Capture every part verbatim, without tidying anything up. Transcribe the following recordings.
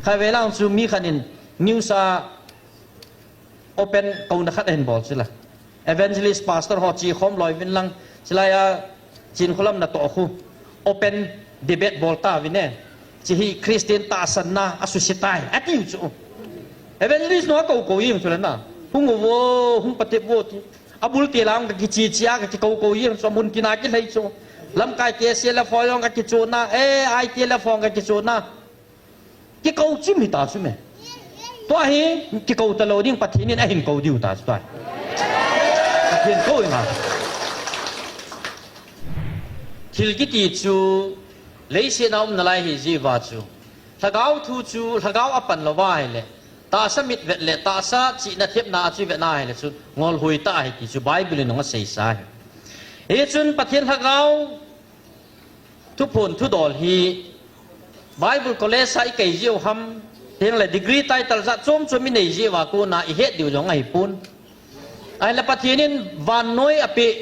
Khatvei lang chu mi khat in news a open kouna khat ahin bol chula. Evangelist pastor ho chi khom loi vin lang, chilai a Chinkholam natoh khu open debate bol ta vin e. Chi hi Christian tahsanna asusetai, atiu chu. Evangelist nu akou kou jeng chula na. Hung uvo, hung patep uvo ti. Abul te lang kakichi chi a kakikou kou jeng chu, mun tina kilhei chu. Lamkai te se la fo jong kakichuna, e, ai te la fo kakichuna. Kikou chim hita chu me. Tua hi kikou talou ding, Pathen in ahin kou diu ta chu tua. Pathen kou inga. Thil kiti chu leiset a umna lai hi jeh uva chu. Lhagao thu chu, lhagao apan lou va ahile. Tahsa mitvet le, tahsa chihna thepna a chu ivet na ahile chu. Ngolhui ta ahi ti chu Bible in hung aseisa ahi. Hichun Pathen lhagao Thuphon thudol hi Bible college a ikei jiu ham, tengle degree title jat chom chom inei jiu a kona ihet diu jong ahipon. Ahile Pathen in vannoi apeh,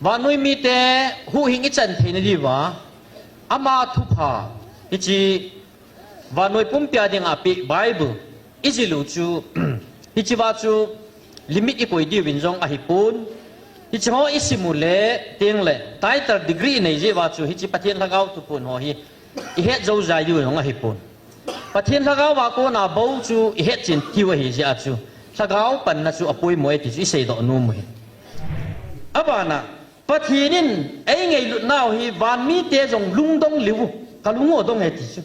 vannoi mite huhhing ichan theina diuva, ama thupha, hiche vannoi pumpia dinga apeh Bible ijil u chu, hichea chu limit ikoi diuvin jong ahipon. Hiche ho isim u le, tengle title degree inei jiu va chu, hiche Pathen lhagao thuphon ho hi ihet jou jai diu jong ahipon. Pathen lhagao a kona bou chu ihet chen tiu ahi jeh a chu, lhagao panna chu apoimo e ti chu iseidoh nom u hi. Abana, Pathen in eingailut nau hi van mite jong lungdong liu, kalung u adong e ti chu.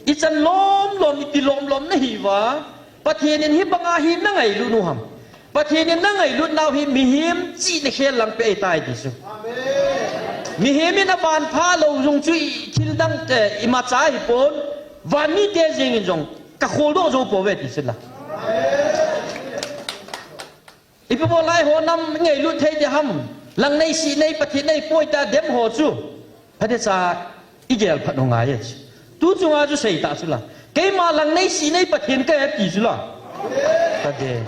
Ichan lom lom, ipi lom lom nahiuva, Pathen in hibanga hi nangailut u ham. Pathen in nangailut nau hi mihem chihna khel lang pe ahitai ti chu. Mihem in avan pha lou jong chu i thil dang te imacha hipon, van mite jeng in jong kakholdoh jou pouve ti chu la. Ipi bol lai ho nam ngailut thei ding ham. Lang nei sih nei Pathen nei poi ta dem ho chu. Phatecha igel phat u ngai e chu. Tu chunga chu seita chu la. Keima lang nei sih nei Pathen kahi ti chu la. Kade.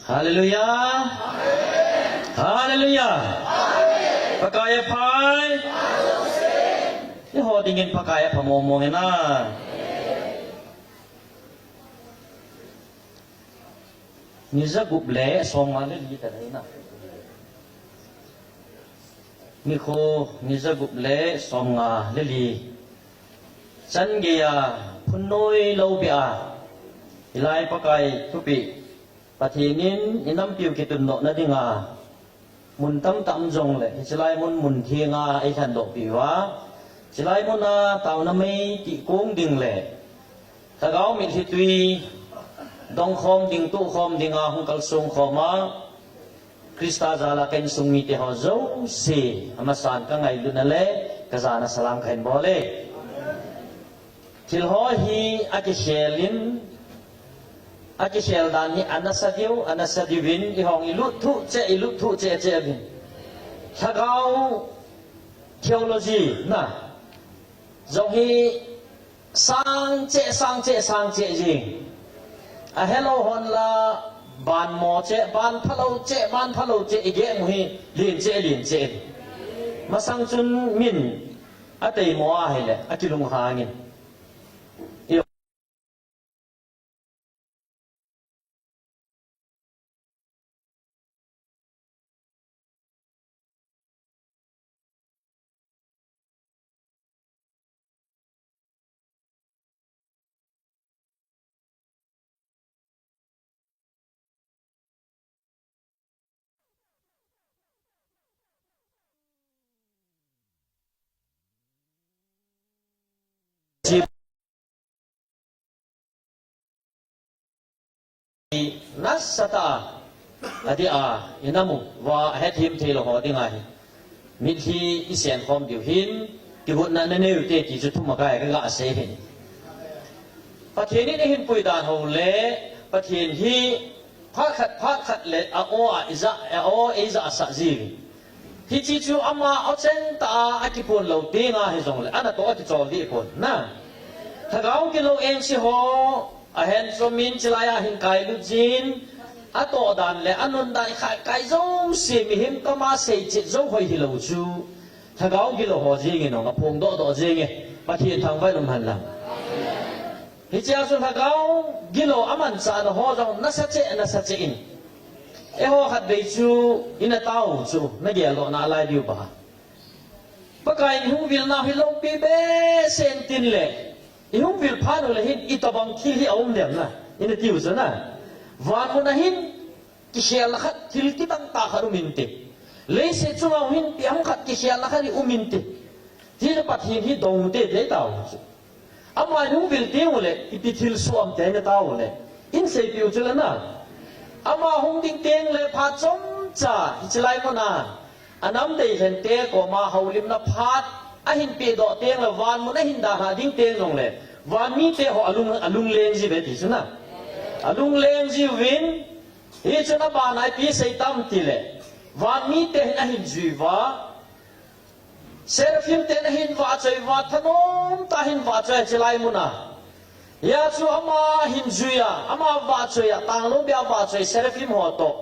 Hallelujah. Hallelujah. Pakai aphai. Eiho dingin Pakai apha mong mong e na. Ni jagup le somnga le li ta dai na. Nikho ni jagup le somnga le li. Chan geiya phun noi lou beh a, hilai Pakai thupeh Pathen in inampiu kitundoh na dinga mun tamtah um jongle, hiche lai mun, mun thenga eilhendoh peh uva, hiche lai muna taona mei tih kong ding le lhagao mitlhi tui dong khom ding, toh khom dinga hung kalsong khom a, Christa jal a ka insung mite ho jouse, amasan ka ngailutna le ka jana salam kahin bol e. Thil ho hi akikhel in, akikhel dan hi anasa diu, anasa diuvin, eihon ilut thuh cheh, ilut thuh cheh cheh uvin. Lhagao theology na jong hi sang cheh, sang cheh, sang cheh jing. Ahelou hon la, ban mo cheh, ban phalou cheh, ban phalou cheh, igeh mu hi, lin cheh, lin cheh. Masang chun min ateimo ahile, akilunghang in. Nasatah a, adeh a, inam uva, ahethem thei lou ho dinga hi. Mitlhi isen khom diu hin, kigotna nanei u te ti chu thumakai kaga sei hin. Pathen in eihin pui dan ho le, Pathen hi phat khat, phat khat le a-o a ija, a-o eija sah jiu. Hiche chu ama ocheng tah a akipon lou tenga hijongle, anatoh akichol deh pon na. Lhagao kilou engse ho, ahen chomin chilai a hin kailut jin, atoh dan le anun dan khat kai jouse mihem kama seichet jou hoi hilou chu, lhagao gilou ho jeng in ong aphongdoh doh jenge. Pathen thangvah in umhen lang. Hichea chu lhagao gilou amanchahna ho jong nasacheh nasacheh in, eiho khatvei chu ina tao chu nageldoh nalai diu ba. Pakai in ihung vilna hi loupi behseh in tin le, ihung vil phat uleh hin itobang thil hi aum dem na, ina tiu chu na. Van muna hin kikhelna khat, thil kitang tah khat um inte. Leiset chunga hin ipi ham khat kikhelna khat hi um inte. Hile Pathen hi dong tete tao chu. Ama hung vil teng uleh ipi thil soh ham ti ina tao uleh, in seipeh u chu le na. Ama hung ding teng le phat chomcha hiche lai muna anam deilhen te koma houlimna phat ahin pehdoh teng le van mun ahin dalha ding teng jongle, van mite ho alung, alungleng jiuve ti chu na. Alungleng jiuvin, hichun abana ipi sei tam tile, van mite hin ahin jui uva, Seraphim ten ahin vahchoi uva, thanom tah in ahin vahchoi hiche lai muna. Hia chu ama ahin jui a, ama vahchoi a, tanglou beh a vahchoi Seraphim ho toh,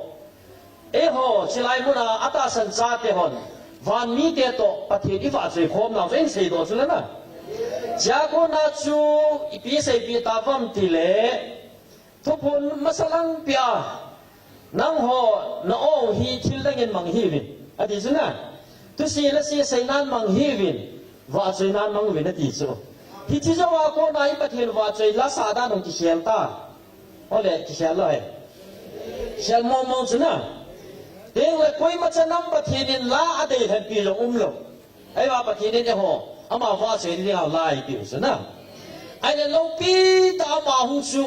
eiho hiche lai muna atahsan chate hon van mite toh Pathen ivahchoi khom nau chu ahin seidoh chu le na. Chua kona chu ipi seipeh tauvem tile, Thuphon masa lang peh a, nangho na-o hi thil dang in mang hih uvin, ati chu na. Thuse lase seinan mang hih uvin, vahchoinan mang uvin, ati chu. Hiche jou a kona i Pathen vahchoi la sah dan hung kikhel ta. Ole, kikhel lou ahi. Khel mong mong chu na. Tengle koima cha nam Pathen in la adeilhen pi jong umlou. Ahivang Pathen in eiho ama vahchoi ding a la eipeh u chu na. Ahile loupi tah a ama hung chu,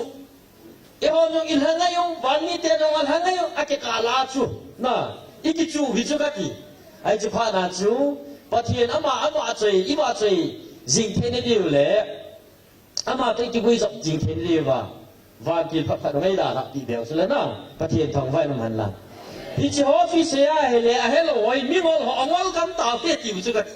eiho jong ilha ngai u, van mite jong alha ngai u, akikah la chu na, ikichu hi chu kati. Ahi chu phat na chu, Pathen ama avahchoi, ivahchoi jing theina diu le, ama toh ikiguijop jing theina diuva, vantil phat phat hung eidalhah peh beu chu le na. Pathen thangvah in umhen lang. Hiche ho chu isei a ahile, ahelou hoi, mingol ho angol gam tao te tiu chu kati.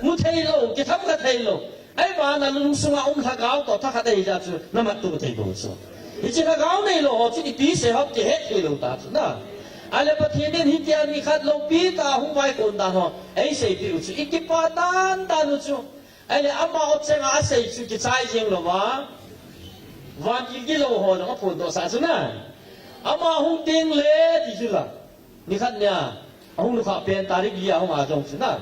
Mu theilou, kitham kha theilou. Ahivang nalungsunga um lhagao toh thakhat ahijeh chun namat tuh thei bou chu. Hiche lhagao neilou ho chun ipi sei ham kihet theilou ta chu na. Ahile Pathen in hitia nikhat loupi tah a hung vaikon dan ho eiseipeh u chu, ikipah dan dan u chu. Ahile ama o chenga asei chu kichai jeng louva, vantil gilou ho jong aphondoh sah chu na. Ama hung tengle ti chu la. Nikhat nia, ahung lukha pen tarik li a hung a jong chu na.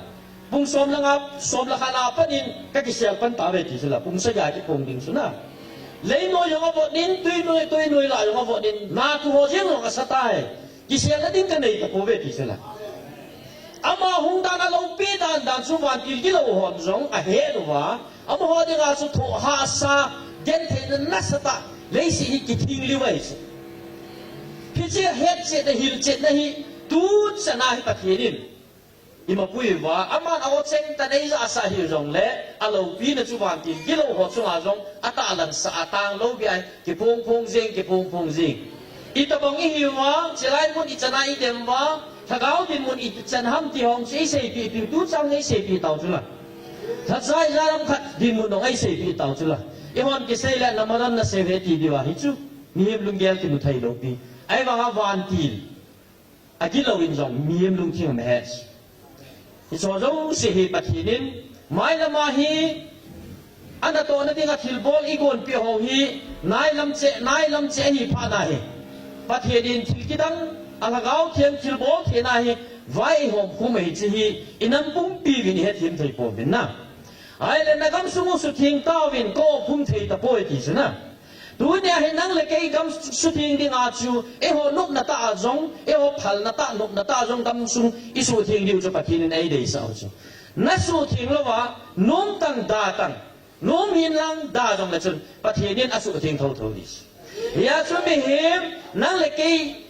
Pung som le nga, som le khat na pat in kakisel pan tauve ti chu la, pung sagi a kiphong ding chu na. Leinoi jong avot in, tuinoi, tuinoi lah jong avot in, na thu ho jeng jong asa tai. Kiselna ding kanei tapouve ti chu la. Ama hung dan aloupi dan dan chu vantil gilou hon jong ahet uva, amaho dinga chu thoh hahsa, gentheina nasatah, leiset hi kithing liu ahi chu. Hiche hetchetna, hilchetna hi, tuchan a hi Pathen in eima pui uva, aman a-o cheng tah in eijahsah hih jongle, aloupina chu vantil gilou ho chunga jong atahlang sah a, tanglou beh a kiphong phong jeng, kiphong phong jeng. Itobang ihiu va, chulai mun ichan a idem uva, lhagao dinmun ichan ham ti hong chu eiseipeh, tu, tuchan eiseipeh tau chu la. Lhacha ijat ham khat dinmun hong eiseipeh tau chu la. Eihon kisei le namadan nasei uve ti diu ahi chu. Mihem lunggel kimu thei lou pi. Ahivanga vantil agilou in jong mihem lungthim ahe. Hiche jouse hi Pathen in, mailam a hi, anatohna dinga thilbol igonpeh ho hi, nailam cheh, nailam cheh ahi phat na hi, Pathen in thil kidang, alhagao theng thilbol theina hi, vai eihom khum ahi chu hi, inam pumpi uvin ihethem thei pouvin na. Ahile nagamsung u sutheng tauvin, ka-o khum thei tapoi ti chu na. Tunia hi nang le kei gam sutheng dinga chu, eiho nopna tah a jong, eiho phalna tah, nopna tah a jong gamsung isuhtheng diu chu Pathen in eideisah u chu. Nasuhtheng louva, nom tang da tang, nom hih in lang da jongle chun, Pathen in asuhtheng thotho ding chu. Hia chu mihem, nang le kei,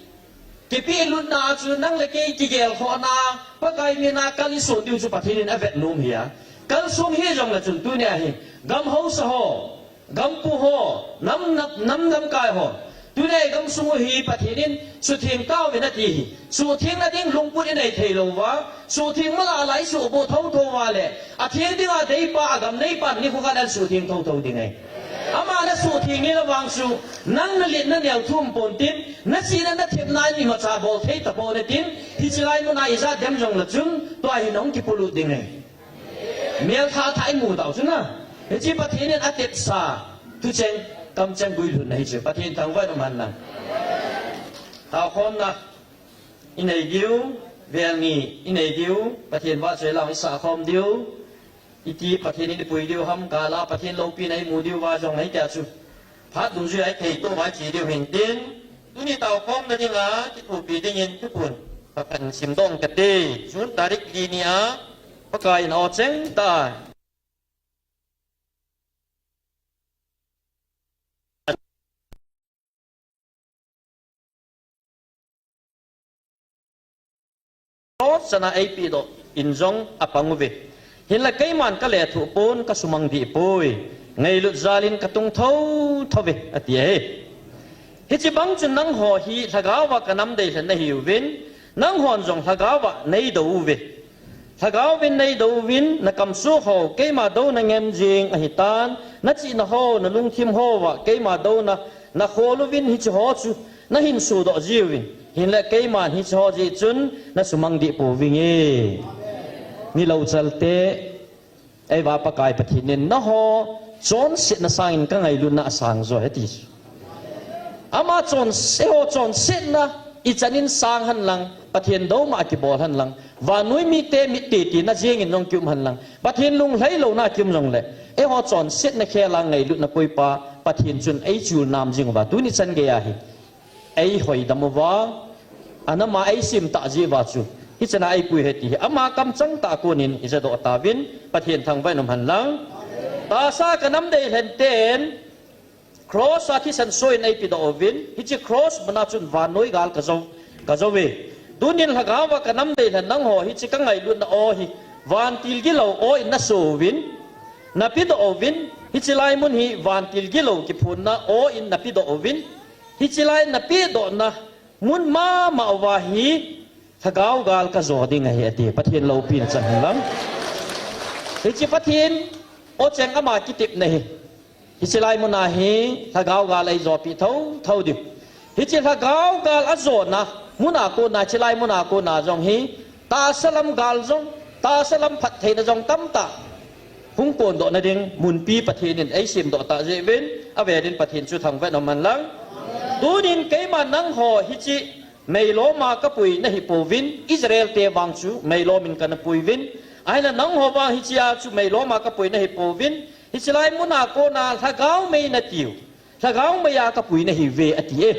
kipehlutna a chu nang le kei kigelkhohna, Pakai mina kal isun diu chu Pathen in avet nom hia. Kalsung hih jongle chun tunia hi, gam haosa ho, gampu ho, nam, nam, nam lamkai ho, tunia igamsung u hi Pathen in sutheng tauvin ati hi. Suhthengna ding lungput inei thei louva, suhtheng malala isuhboh thotho uva le, atheng dinga deipa, agam neipan nikho khat a isuhtheng thotho ding ahi. Ama nasuhtheng nina vang chu, nang nalet naneo thum pontin, nachihna nathepna in imacha bol thei tapon natin, hiche lai muna ijat dem jongle chun, tua hi nahung kipolut ding ahi. Melthah thah imu tau chu na. Hiche Pathen in atepsa, thucheng, kamcheng guilhunna hichu, Pathen thangvah in umhen lang. Taokhomna inei diu, vel ni inei diu, Pathen vahchoi lang isah khom diu. Iti Pathen in ipui diu ham, gala Pathen loupina imu diu va jong hitia chu, phat dungjuia ithei touva iche diu hintin, tuni taokhomna dinga kithopi dingin thupun pakhat simdoh kate. June tarik li nia Pakai in aw chengtah a cross chana eipehdoh in jong apang uve. Hinla keiman kalethuh pon, kasumang dih poi. Ngailut jalin katung thouthou ve, ati ahi. Hiche bang chun nangho hi lhagaova kanam deilhen nahiuvin, nanghon jong lhagaova neidou uve. Lhagaovin neidouvin, nakamsuh ho keima douna ngen jeng ahitan, nachihna ho, nalungthim houva keima douna nakhol uvin, hiche ho chu nahin sodoh jiuvin. Hinla keiman hiche ho jeh chun nasumang dih pouvinge. Nilou chalte, eiva Pakai Pathen in nangho chonsetna sangin kangailutna asang jo ahi ti chu. Ama chonse-, eiho chonsetna ichan in sang henlang, Pathen douma kibol henlang, vannoi mite mit titi na jeng in jong kium henlang, Pathen lunglhai louna kium jongle, eiho chonsetna khela ngailutna koipa Pathen chun eichul nam jing uva, tuni chan geiya hi eihoidam uva, anama eisim tah jeh uva chu, hichana eipui ahi ti hi ama kamchang tah a konin ijadoh tauvin, Pathen thangvah in umhen lang. Tahsa kanam deilhen ten cross a thisan soh in eipedoh uvin, hiche cross muna chun vannoi gal kajou, kajou ve. Tunin lhagaova kanam deilhen nangho hiche kangailutna aw hi vantil gilou aw in nasoh uvin, napedoh uvin, hiche lai mun hi vantil gilou kiphonna aw in napedoh uvin, hiche lai napedohna mun mama uva hi lhagao gal kajo ding ahi ati. Pathen loupina chang hen lang. Hiche Pathen aw cheng ama kitepna hi, hiche lai muna hi lhagao gal eijopi thouthou diu. Hiche lhagao gal ajona muna kona, hiche lai muna kona jong hi tahsa lam gal jong, tahsa lam phattheina jong tamtah hung kondohna ding munpi Pathen in eisemdoh tah jeh uvin, avelin Pathen chu thangvah in umhen lang. Tunin keima nangho hiche meiloma kapui nahipouvin, Israel te vang chu meilom in kana puiuvin, ahinla nangho vang hichea chu meiloma kapui nahipouvin, hiche lai muna kona lhagao mei natiu, lhagao meiya kapui nahiuve ati e.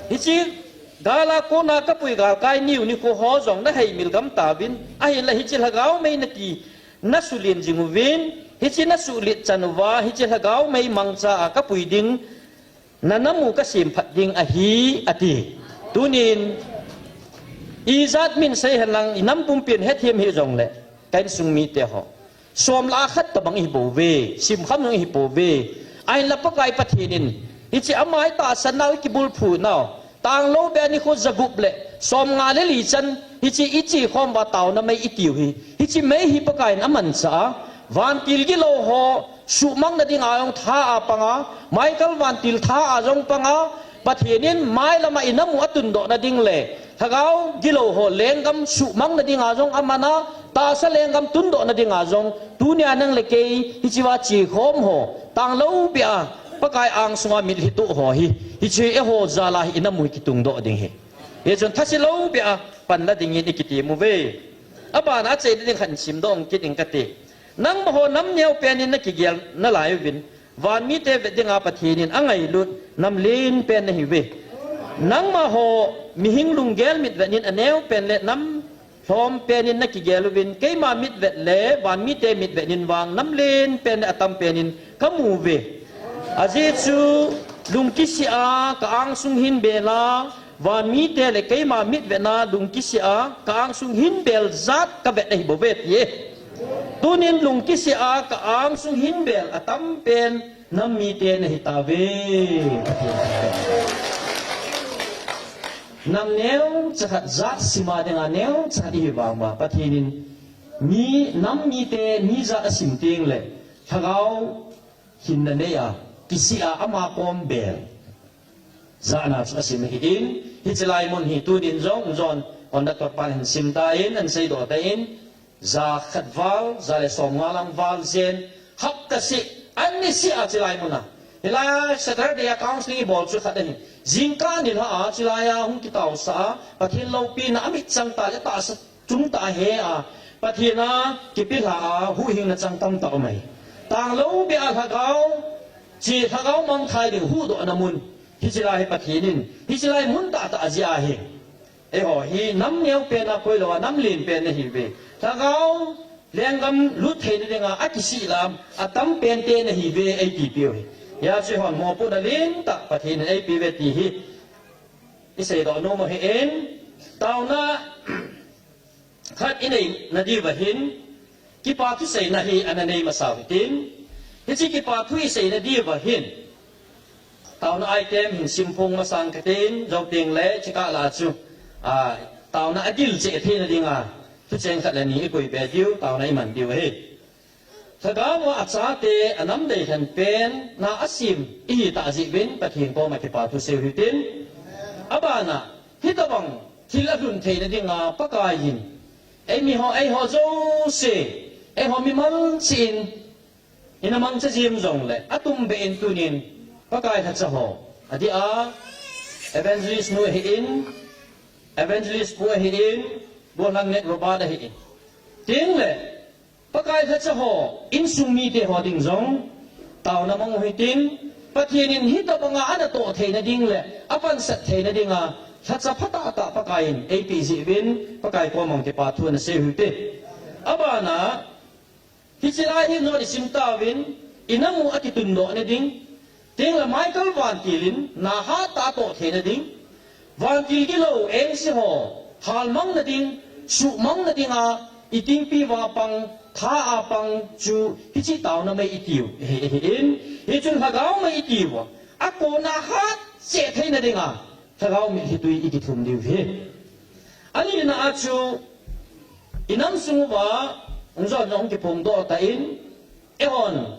Hiche gala kona kapui galkai niu nikho ho jong naheimil gam tauvin, ahinla hiche lhagao mei nati nasulen jing uvin, hiche nasuhlet chan uva hiche lhagao mei mangcha a kapui ding, nanamu kasemphat ding ahi ati. Tunin ijat min sei henlang, inam pumpin hethem hih jongle, ka insung mite ho, somlah a khat tobang ihibouve, simkham jong ihibouve. Ahinla Pakai Pathen in hiche ama itahsan nau, ikibulphu nau, tanglou beh a nikho jagup le somnga le li chan hiche ichekhom uva taona mei itiu hi, hiche mei hi Pakai in amanchah a, vantil gilou ho suhmang nadinga jong tha a panga, Michael vantil tha a jong panga, Pathen in mailama inamu atundoh nading le lhagao gilou ho lenggam suhmang nadinga jong amana, tahsa lenggam tundoh nadinga jong tunia nang le kei hichea chekhom ho, tanglou beh a Pakai angsunga mitlhi toh ho hi, hiche eiho jala hi inamu hi kitungdoh ding ahi. Hichun thase lou beh a panla dingin ikitem uve. Abana achaina ding khat simdoh kit ing kate. Nangmaho nam neopen in nakigel nalai uvin, vanmite vet dinga Pathen in angailut nam lenpen nahiuve. Nangmaho mihing lunggel mitvet in aneopen le nam lhompen in nakigel uvin, keima mitvet le vanmite mitvet in vang nam lenpen le atampen in kamuve. Ajeh chu lungkisih a ka angsung hinbel a, vanmite le keima mitvetna lungkisih a ka angsung hinbel jat kavet ahibouve ti e. Tunin lungkisih a ka angsung hinbel atampen nam mite nahitauve. Nam neocha khat jat sima dinga neocha khat ihi vang uva, Pathen in mi, nam mite mi jat asim tengle lhagao hinna nei a, kisih a ama kom bel. Jana chu asim ahin, hiche lai mun hi tunin jong, John, conductor pan hin sim tan, ahin seidoh tan, ja khat val, ja le som nga lang val jen, hapta seh, ani seh a hiche lai mun a. Hilai Saturday a counseling ibol chu khat ahin. Jingkah nilhah a, hiche lai a hung kitaosah a, Pathen loupina amit chang tah le tahsa chung tah a he a, Pathen a kipelha a, huhhingna chang tamtah um ahi. Tanglou beh a lhagao, hiche lhagao mangthai ding huhdohna mun. Hiche lai hi Pathen in, hiche lai mun tahtah ajih ahi. Eiho hi nam neo pen a koi lou a, nam len pen nahiuve. Lhagao lenggam lut theina dinga akisih lam atam pen te nahiuve, eiti piu ahi. Hijeh chun eihon mopohna lentah Pathen in eipeuve ti hi iseidoh nom ahin, taona khat inei nadiuva hin, kipa thuseina hi ana nei masa u hitin, hiche kipa thu isei nadiuva hin, taona item hin simphong masang katin, jou teng le hiche kah lah a chu, a, taona agil cheh theina dinga, thucheng khat le ni ikoi be diu, taona iman diu ahi. Lhagao a achate anam deilhen pen na asim ihi tah jeh uvin Pathen koma kipa thu seiu hitin. Abana, hitobang thil alhun theina dinga Pakai in, eimi ho, eiho jouse, eiho mimal cheh in, ina mangcha jeng jongle, atumbeh in tunin, Pakai lhacha ho, adeh a, evangelist nu ahin, evangelist pu ahin, Golhang Net Robert ahin. Tengle, Pakai lhacha ho, insung mite ho ding jong, taona mang u hitin, Pathen in hitobanga ana toh theina ding le, apansat theina dinga, lhacha phatah tah Pakai in eipeh jeh uvin, Pakai koma kipa thu ana seiu hite. Abana, hiche lai hi nodi sim tauvin, inam u akitundoh na ding, Tengle Michael Vantil in na hatah a toh theina ding, vantil gilou engse ho, halmang na ding, suhmang na dinga, itingpi vang a pang, tha a pang chu, hiche taona mei itiu, hi, hi, hin, hichun lhagao mei itiu, akona hat cheh theina dinga, lhagao mitlhi tui ikithum diu hi. Anina a chu, inam sung uva, hung jon jong kiphongdoh tan, eihon,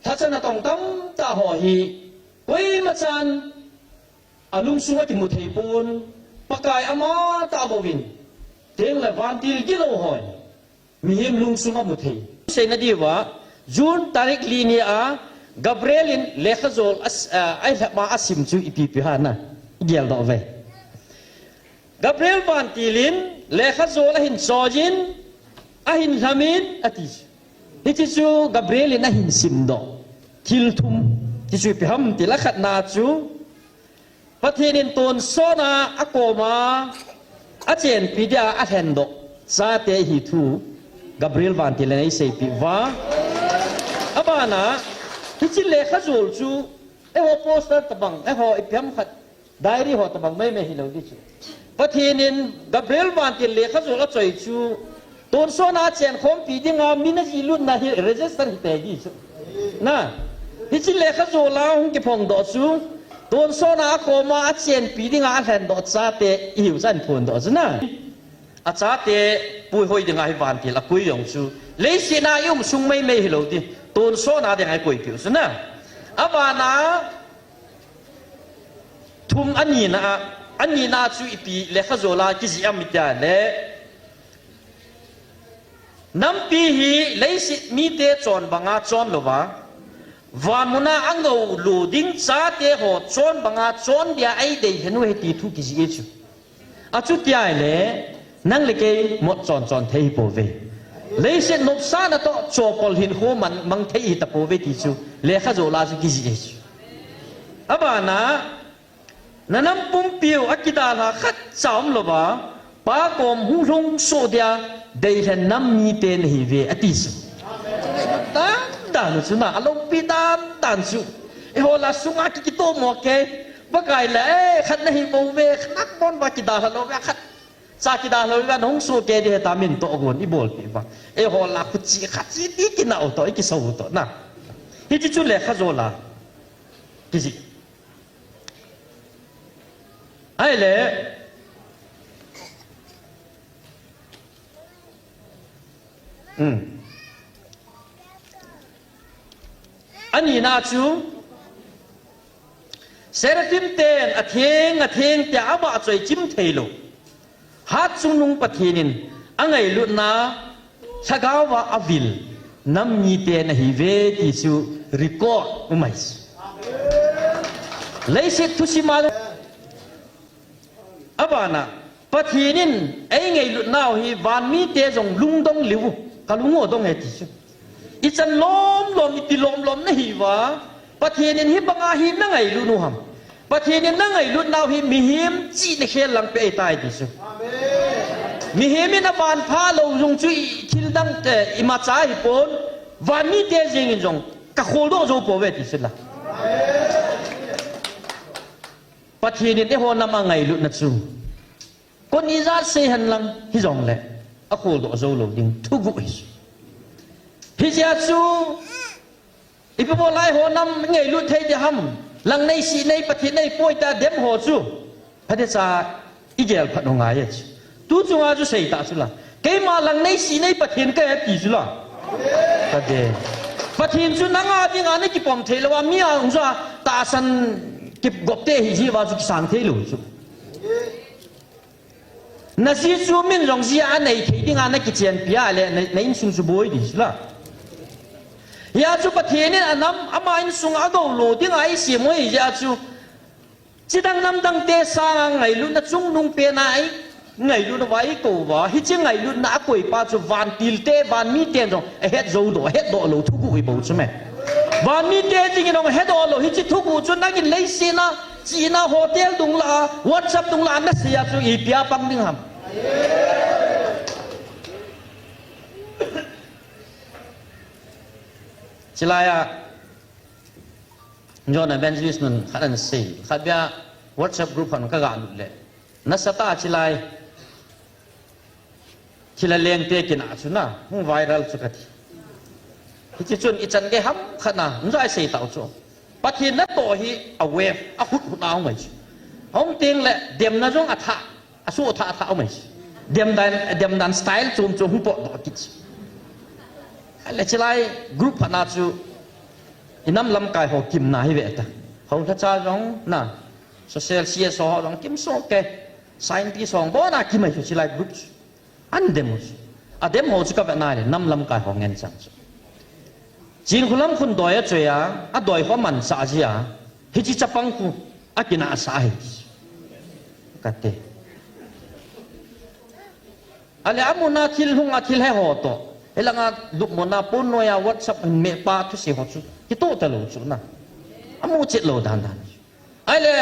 Lhacha natong tamtah ho hi, koima chan alungsung akimu thei pon, Pakai amatah bouvin, tengle vantil gilou hon, mihem lungsung amu thei. Seina diuva, June tarik li ni a, Gabriel in lekha jol a, a, ailhama asim chu ipi ipi ham na, igeldoh uve. Gabriel vantil in lekha jol ahin choiyin, ahin lhamin, ati. Hiche chu Gabriel in ahin simdoh. Thil thum, ti chu ipi ham tile akhatna chu, Pathen in tonsot a akoma achenpi dia alhendoh chate ahi thu Gabriel vantil in eiseipeh uva. Abana, hiche lekha jol chu, eiho poster tabang, eiho ipi ham khat, diary ho tabang maimai hilou di chu. Pathen in Gabriel vantil lekha jol achoi chu, tonsot a chenkhompi dinga min ajih lutna hi register hite di chu. Na, hiche lekha jol a hung kiphongdoh chu, tonsot a akoma achenpi dinga alhendoh chate ihiu chu ahin phondoh chu na. Achate puihoi dinga hi vantil akoi jong chu, leiset a ium sung maimai hilou di, tonsot a dinga ikoipeh u chu na. Abana, thum anina a, anina chu ipi lekha jol a kijih ham itile, nampi hi leiset mite chon banga chon louva, vanmuna angou lou ding chate ho chon banga chon dia eidei lhen u ahi ti thu kijih e chu. Achuti ahile, nang le kei mot chon chon thei hipouve. Leiset nopsahna toh chopol hinkho mang, mang thei hitapouve ti chu, lekha jol a chu kijih e chu. Abana, nanam pumpiu akidalha khatcha umlouva, Pa kom hung lhung soh dia deilhen nam mite nahiuve, ati chu. Dan dan chu na, aloupi dan dan chu. Eiho la sunga ki, kitomo kei. Pakai la, eh, khat nahibouve, khat nabon uva kidalha louve, khatcha kidalha louve, nahung soh kei di heta min tohgon ibolpeh uva. Eiho la khuche khache di kinah u toh, ikisou u toh na. Hiche chu lekha jol a kijih. Ahile, um, Nina chu, Seraphim ten atheng, atheng tia avahchoi chim theilou Hatchungnung Pathen in angailutna lhagaova avil nam miten ahiuve ti chu record um ahi. Leiset thusim a Abana, Pathen in eingailutnau hi van mite jong lungdong liu, kalung adong e ti chu. Ichan lomlom, iti lomlom nahiuva, Pathen in hibanga hi nangailut u ham. Pathen in nangailutnau hi mihem chihna khel lang pe ahitai ti chu. Mihem in avan pha lou jong chu i thil dang te imacha hipon, van mite jeng in jong kakholdoh jou pouve ti chu la. Pathen in eiho nam angailutna chu, kon ijat sei henlang hijongle, akholdoh jou lou ding thuguh ahi. Hijeh a chu, ipi bol a eiho nam ngailut thei ding ham, lang neisih nei Pathen neipoi tia dem ho chu, phatecha igel phat u ngai e chu. Tu chunga chu seita chu la. Keima lang neisih nei Pathen kahi ti chu la. Kati. Pathen chu nanga dinga nakipom thei louva, mi a hung chu tahsan kigop te hi jiuva chu kisang thei lou chu. Naji chu min jong jia anei thei dinga nakichenpi a le, na, na insung chu boi ding chu la. Hia chu Pathen in anam, ama insung agou lou dinga eisem u ahi jeh a chu. Chidang namdang te sanga ngailutna chungnung pena ei, ngailutna va eikou uva, hiche ngailutna akoipa chu vantil te, van miten jong ahet jou doh, ahet doh lou thuguh hi bou chu me. Van mite jeng in jong ahet doh lou, hiche thuguh chu nangin leiset a, chihna hotel dung lah a, WhatsApp dung lah a, nasei a chu ipi a pang ding ham. Chulai a, John Evangelist nun khat ahin sei, khat bia WhatsApp group khat kaga lut le. Nasatah a chulai. Thilha leng te kinah chu na, hung viral chu kati. Hiche chun ichan gei ham khat na, hung jai sei tau chu. Pathen natoh hi a wave, ahut hut a hung mai chu. Hung teng le, demna jong athah. Asu tha tha umai. Demdan, demdan style chom chom hung potdoh kit. Ale chulai group phatna chu inam lamkai ho kimna hi ve ta. Ho tha cha jong na. Social C S O ho jong kimsoh ke. Scientist ho bona kimai chu chulai group chu. An dem u chu. Adem ho chu kavena le nam lamkai ho ngen chang chu. Chin khulam khun doi achoi a, adoi ho mansa ji a. Hiche chapang khu akinah sa ahi. Kati. Ale amun a thil hung a thil he ho toh. Hilanga lupmon a pon noi a WhatsApp hin mepa thusei ho chu. Kitoh talou chu na. Amu chet lou dan dan. Ale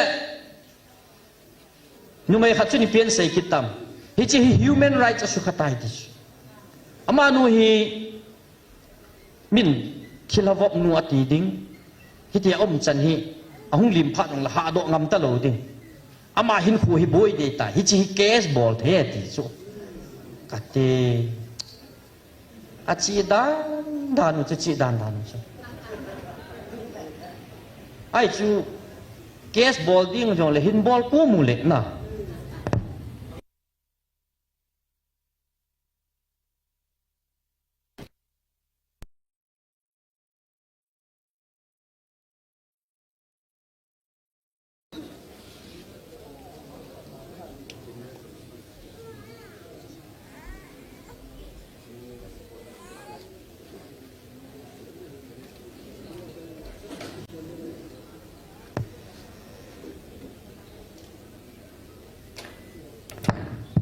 Numei khat chun ipi asei kit tam. Hiche hi human rights asukha tai ti chu. Amanu hi min thilha vop nu ati ding. Hitia um chan hi ahung lim phat nung la hahdoh ngam talou ding. Ama hinkho hi boi dei tai. Hiche hi case bol thei ati chu. Kati. Achi dan dan u chu, chi dan dan u chu. Ai chu case bol ding jong le hin bol ko mu le na.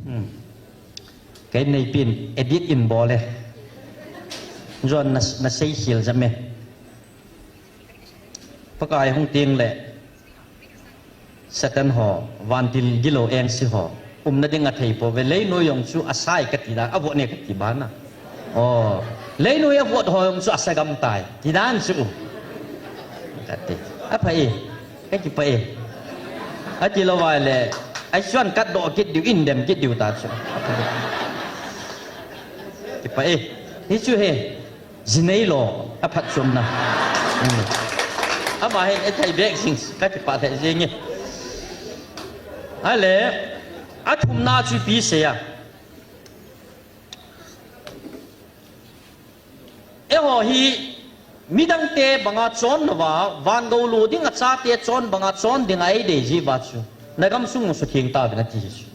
Hmm. Kei neipin edit in bol e. John na, nasei khel jam e. Pakai hung teng le Satan ho, vantil gilou engse ho. Umna ding athei pouve, leinoi jong chu asai kati dan, avot ne kati bana. O, leinoi avot ho jong chu asagam tai. Ti dan chu. Kati. Aphai. Kakipah e. Ati lou vai le. Ai chuan katdoh kit diu, indem kit diu ta chu. Kipah e. Hichu he. Jinei lo, aphatchomna. Hmm. Ama hin ethei bek jing, kakipah lheh jenge. Ale, athumna chu ipi sei a. Eiho hi, Midangte banga chon louva, van gou lo ding a chate chon banga chon ding a eidei jiuva chu, nagam sung musa theng tauvin ati chu.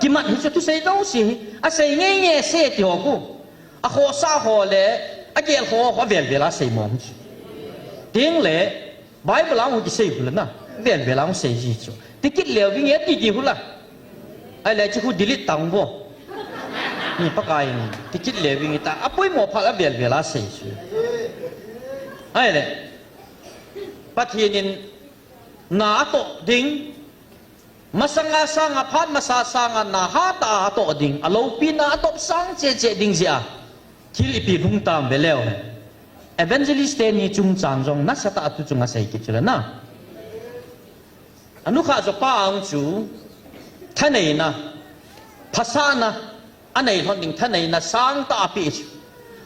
Kimat hi chu thusei jouse hi, asei ngeingei sei ti ho khu. Akhohsah ho le, agel ho, avel vel a sei mong chu. Tengle, Bible a hung kisei hula na, vel vel a hung sei ji chu. Tikit leu vinge ati di hula. Ahile, chu khu delete tang vo. Ni Pakai in, tikit leu vinge ta, apoimo phat a vel vel a sei chu. Ahile, Pathen in na atoh ding, masanga sanga phat masa sanga na hatah a atoh ding, aloupina atop sang cheh cheh ding jeh a. Thil ipi hung tam ve leu hen. Evangelist teni chungchang jong nasatah a tu chunga sei kit chu le na. Anukha jopa ang chu thaneina, phasahna, anei lhon ding thaneina sangtah a apeh chu.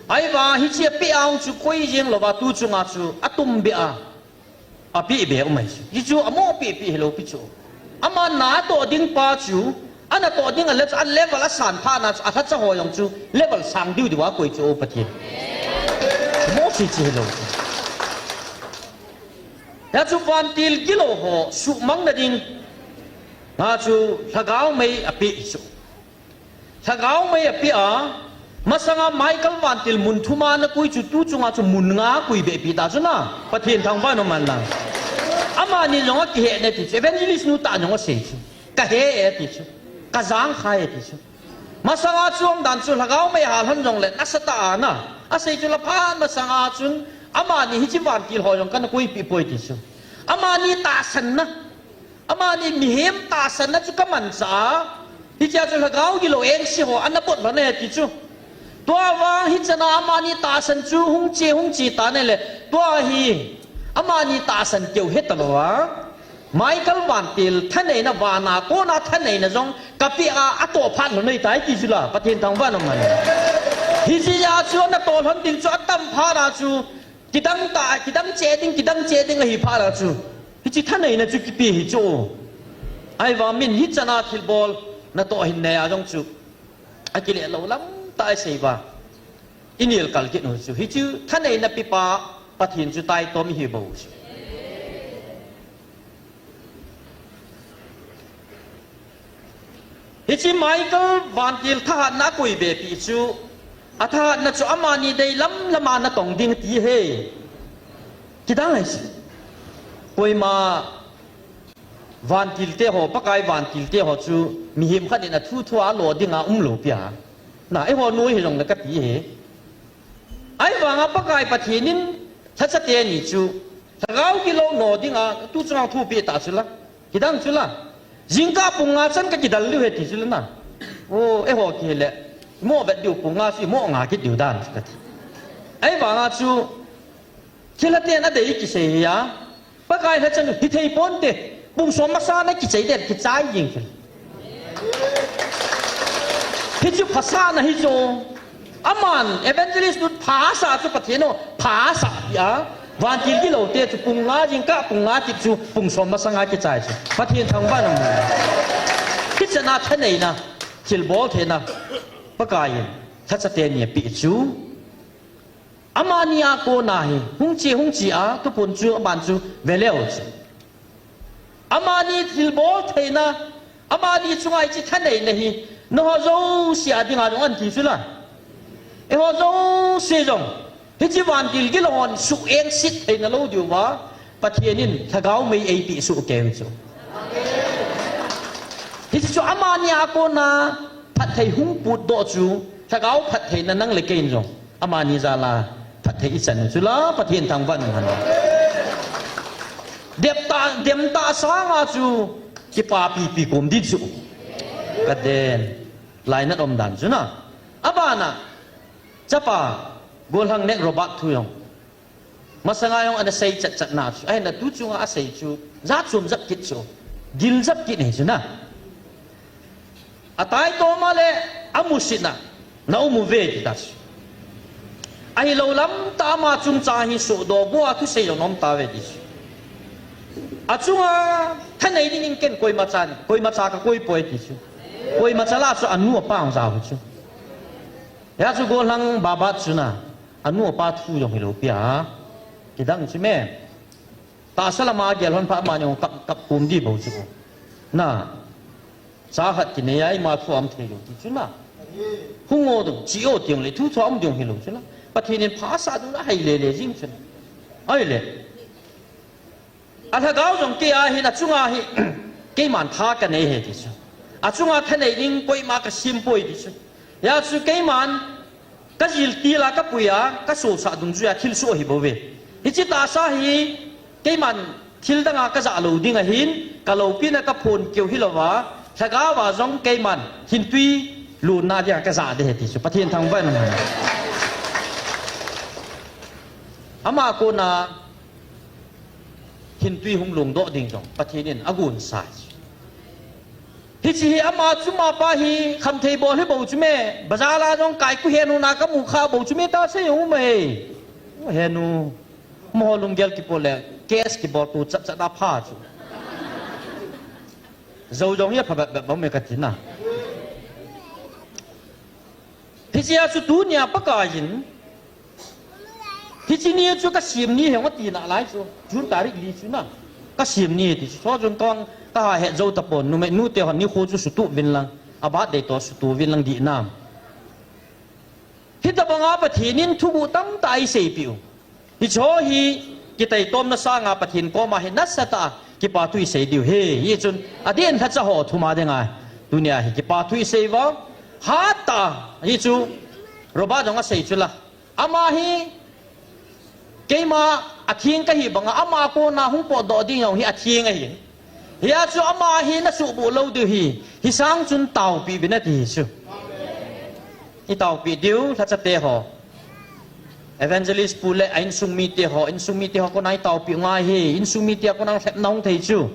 Ahivang hiche apeh ang chu koi jeng louva tu chunga chu atumbeh a apeh be um ahi chu. Hichu amo peh peh hilou pi chu. Ama na atoh ding pa chu, ana toh ding a le chu, a level asan phat na chu, alhacha ho jong chu, level sang diu diu a koi chu o Pathen. Amo sei chu hilou chu. Hichu vantil gilou ho suhmang na ding. Nga chu lhagao mei apeh chu. Lhagao mei apeh a, masanga Michael vantil mun thum a ana koi chu tu chunga chu mun nga koi be pi ta chu na, Pathen thangvah in um hen lang. Amani jong akihe ne ti chu, evangelist nu tah jong asei chu. Kahe e ti chu. Kajang kha e ti chu. Masanga chu umdan chu lhagao mei hal hon jongle nasatah a na. Asei chu la phat masanga chun amani hiche vantil ho jong kana koipeh poi ti chu. Amani tahsanna. Amani mihem tahsanna chu kamanchah a, hichea chu lhagao gilou engse ho ana bot lhon e ti chu. Tua vang hichan a amani tahsan chu hung che, hung che tan ahile, tua hi amani tahsan keu heta lou a. Michael vantil thaneina vana kona thaneina jong kapeh a, atoh phat lhon ahitai ti chu la, Pathen thangvah in um hen. Hichea chu ana toh lhon ding chu atam phat a chu, kidang ta, kidang che ding, kidang che ding ahi phat a chu. Hiche thaneina chu kipe hi chu. Ahivang min hichan a thilbol natoh hin nei a jong chu, akile lou lam tah a isei uva, inel kal kit u chu. Hichu thaneina pepa Pathen chu taitom ihi bou chu. Hiche Michael vantil thahatna akoi be pi chu, athahatna chu amani deilam lam a natong ding ti ahi. Kidang ahi chu. Koima vantil te ho, Pakai vantil te ho chu mihem khat in athu thu a lo ding a umlou pi a. Na, eiho noi hijongle kati ahi. Ahivanga Pakai Pathen in lhacha teni chu lhagao gilou no dinga tu chunga thupeh ta chu la. Kidang chu la. Jingkah pung nga chan kakidal diu ahi ti chu la na. O, eiho kile. Mo vet diu pung nga chu mo nga kit diu dan chu kati. Ahivanga chu thilha ten adei kisei hi a. Pakai lhacha nu hithei ponte. Pung som masa na kichai den kichai jing chu. Hichu phasahna hi chu. Aman evangelist nu phasah chu Pathen o phasah pi a. Vantil gilou te chu pung nga jingkah pung nga tip chu pung som masanga kichai chu. Pathen thangvah in um hen. Hichan a thaneina, thilbol theina, Pakai in lhacha teni apeh chu. Amani a kona hi, hung che, hung che a, tupon chu, aban chu, veleu chu. Amani thilbol theina, amani chunga hiche thaneina hi, nangho jouse a dinga jong ahi ti chu la. Eiho jouse jong, hiche vantil gilou hon suhengset theina lou diuva, Pathen in lhagao mei eipeh soh kei u chu. Hiche chu amani a kona phatthei hung potdoh chu, lhagao phattheina nang le kei in jong. Amani jal a phatthei ichan u chu la, Pathen thangvah in um hen. Dep tah, dem tah sanga chu kipapi pi kom ding chu. Ka den. Lainat um dan chu na. Abana, chapa, Golhang Nek Robert thu jong. Masanga jong ana sei chat chat na chu. Ahin a tu chunga asei chu. Jat chom jap kit chu. Gil jap kit ahi chu na. Atai toma le amusit na, na um uve ti ta chu. Ahilou lam tah ama chungchang hi sohdoh bou a thusei jong um tauve ti chu. Achunga thanei dingin ken koima cha, koima cha ka koi poi ti chu. Koima cha la chu anu apa jong jao chu. Hia chu Golhang Babat chu na. Anu apa thu jong hilou pi a. Kidang chu me. Tahsa lama gel hon pha amani kap, kap kum di bou chu. Na. Cha khat kinei a ima thu um thei lou ti chu na. Hung o dong, chi o tiang le thu thu um diang hilou chu na. Pathen in pha sa ding a hai le le jing chu na. Ai le. A lhagao jong kei a hin achunga hi, keiman tha kanei e ti chu. Achunga thanei ding koima kasem poi ti chu. Hia chu keiman kajil til a kapui a, kasosa dungjuia thilsoh ahi bou ve. Hiche tahsa hi keiman thil danga kajah lou ding ahin, kaloupina kaphon keu hilou va, lhagao a jong keiman hintui lonna dia kajah de ti chu. Pathen thangvah in um hen. Ama kona hintui hung longdoh ding jong Pathen in agon sai. Hiche hi ama chu ama pa hi khamthei bol hi bou chu me, bazar a jong kai ku henu na kamu kha bou chu me tahsa jong um e. Henu, amaho lunggel kipol le, case kibol tu chat chat a pha chu. Jou jong hi apha bep bep bang me kati na. Hiche a chu tunia Pakai in, hiche ni chu kasem ni hi ati nalai chu, June tarik li chu na. Kasem ni ti chu, chu jong kong kaha het jou tapon, numei nute hon nikho chu sutup vin lang, a birthday toh sutup vin lang di na. Hitabanga Pathen in thuguh tamtah eiseipeh u. Hiche hi kitaitomna sanga Pathen koma hi nasatah a kipathu isei diu ahi. Hichun adeh in lhacha ho thum a dinga tunia hi kipathu isei uva. Hatah a, hichu Robert jong asei chu la. Ama hi keima atheng kahi banga ama kona hung potdoh ding jong hi atheng ahi. Hia chu ama hi nasuhboh lou diu ahi. Hisang chun taopeh uvin ati hi chu. Itaopeh diu, lhachate ho. Evangelist pu le a insung mite ho, insung mite ho kona itaopeh u ngai ahi, insung mite a kona lhepna hung thei chu.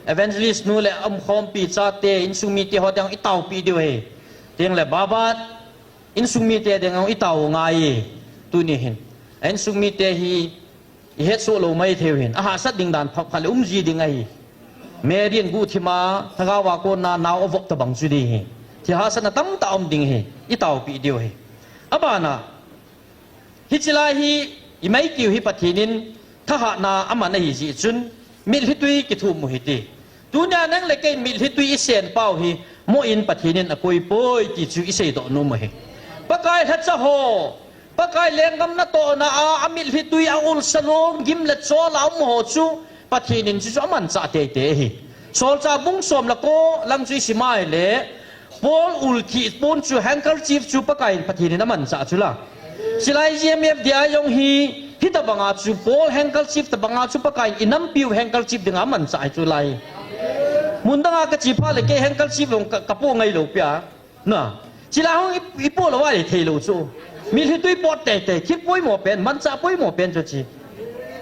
Evangelist nu le umkhompi chate, insung mite ho ding itaopeh diu ahi. Teng le Babat, insung mite ding itaopeh u ngai ahi. Tuni hin. A insung mite hi ihetsoh lou maithei u hin. Ahahsat ding dan phabep khat le um ji ding ahi. Mary in guhthim a, lhagao a kona nao avop tabang chu ding ahi. Thil hahsatna tamtah um ding ahi. Itaopeh diu ahi. Abana, hiche lai hi, imaiteu hi Pathen in thahatna aman ahi jeh chun, mitlhi tui kithum u hite. Tunia nang le kei mitlhi tui isen pau hi, moh in Pathen in akoi poi ti chu iseidoh nom u ahi. Pakai lhacha ho, Pakai lenggam natohna a, amitlhi tui a ulsa long, gim le chol a um ho chu, Pathen in chuchu amanchah teitei ahi. Solchah bung som le ko lang chu isim a ahile, Paul ul thih pon chu handkerchief chu Pakai in Pathen in amanchah chu la. Chulai G M F D I jong hi, hitabanga chu Paul handkerchief tabanga chu Pakai in inampiu handkerchief dinga amanchah ahi chulai. Mun danga kache phat le kei handkerchief jong ka, kapoh ngai lou pi a. Na, chulai hung i, ipoh lou a le thei lou chu. Mitlhi tui poh teitei, thil poimo pen, manchah poimo pen chu chi.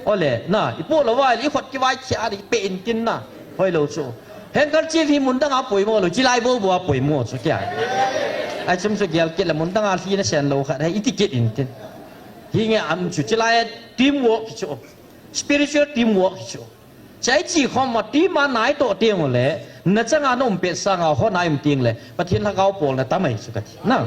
Ole, na, ipoh lou a le, ikhut kivai thia le, ipeh intin na, hoilou chu. Handkerchief hi mun danga poimo lou, chulai bou bou a poimo chu kia. Ahi chun chu gel kit le mun danga lhi nasen lou khat, hi iti kit intin. Hinge um chu, chulai teamwork chu. Spiritual teamwork chu. Chai chi khom ma ti ma nai toh teng u le, nachanga na um pet sanga hon a um teng le, Pathen lhagao polna tam ahi chu kati. Na.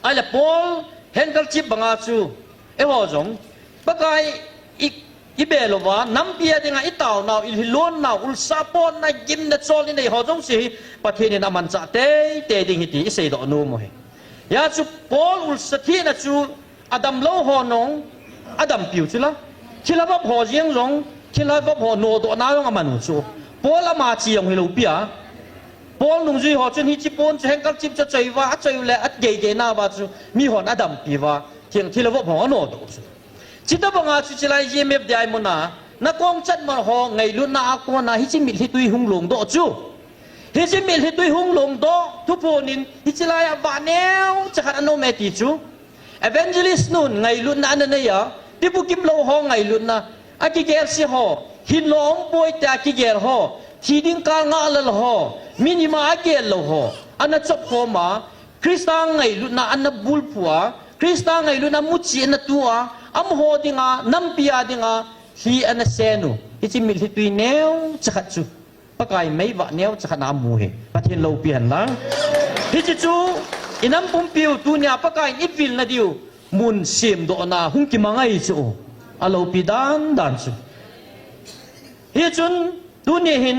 Ahile Paul handkerchief banga chu, eiho jong, Pakai i, ibe louva, nampi a dinga itaonau, ilhilonnau, ulsa potna, gim le chol inei ho jouse hi, Pathen in amanchah teitei ding ahi ti iseidoh nom u ahi. Hia chu Paul ulsa thihna chu, Adamlou ho nung, adampiu chu la. Thilha vop ho jeng jong, thilha vop ho nodohna jong aman u chu. Paul ama chi jong hilou pi a. Paul nungjui ho chun hiche pon chu handkerchief chu achoi uva, achoi u le, agei gei nauva chu, mihon adampi uva, thil, thilha vop ho anodoh u chu. Chuti banga chu chulai G M F D I mun a, nakong chat man ho ngailutna a kona hiche mitlhi tui hung longdoh chu. Hiche mitlhi tui hung longdoh, thuphon in, hiche lai a vah neocha khat ana um e ti chu. Evangelist nun ngailutna ana nei a, ti bukim lou ho ngailutna, akigel se ho, hinlo umpoi tia kigel ho, thi ding kal ngah lal ho, min ima agel lou ho, ana chop khom a, Christa ngailutna ana bulphu a, Christa ngailutna muchi ana tu a, amaho dinga, nampi a dinga, lhi ana sen u, hiche mitlhi tui neocha khat chu. Pakai meivah neocha khat na amu hi. Pathen loupi hen lang. Hiche chu, inam pumpiu tunia Pakai in ivilna diu. mun semdohna hung kimang ahi chu. Alopi dan dan chu. Hichun, tuni hin,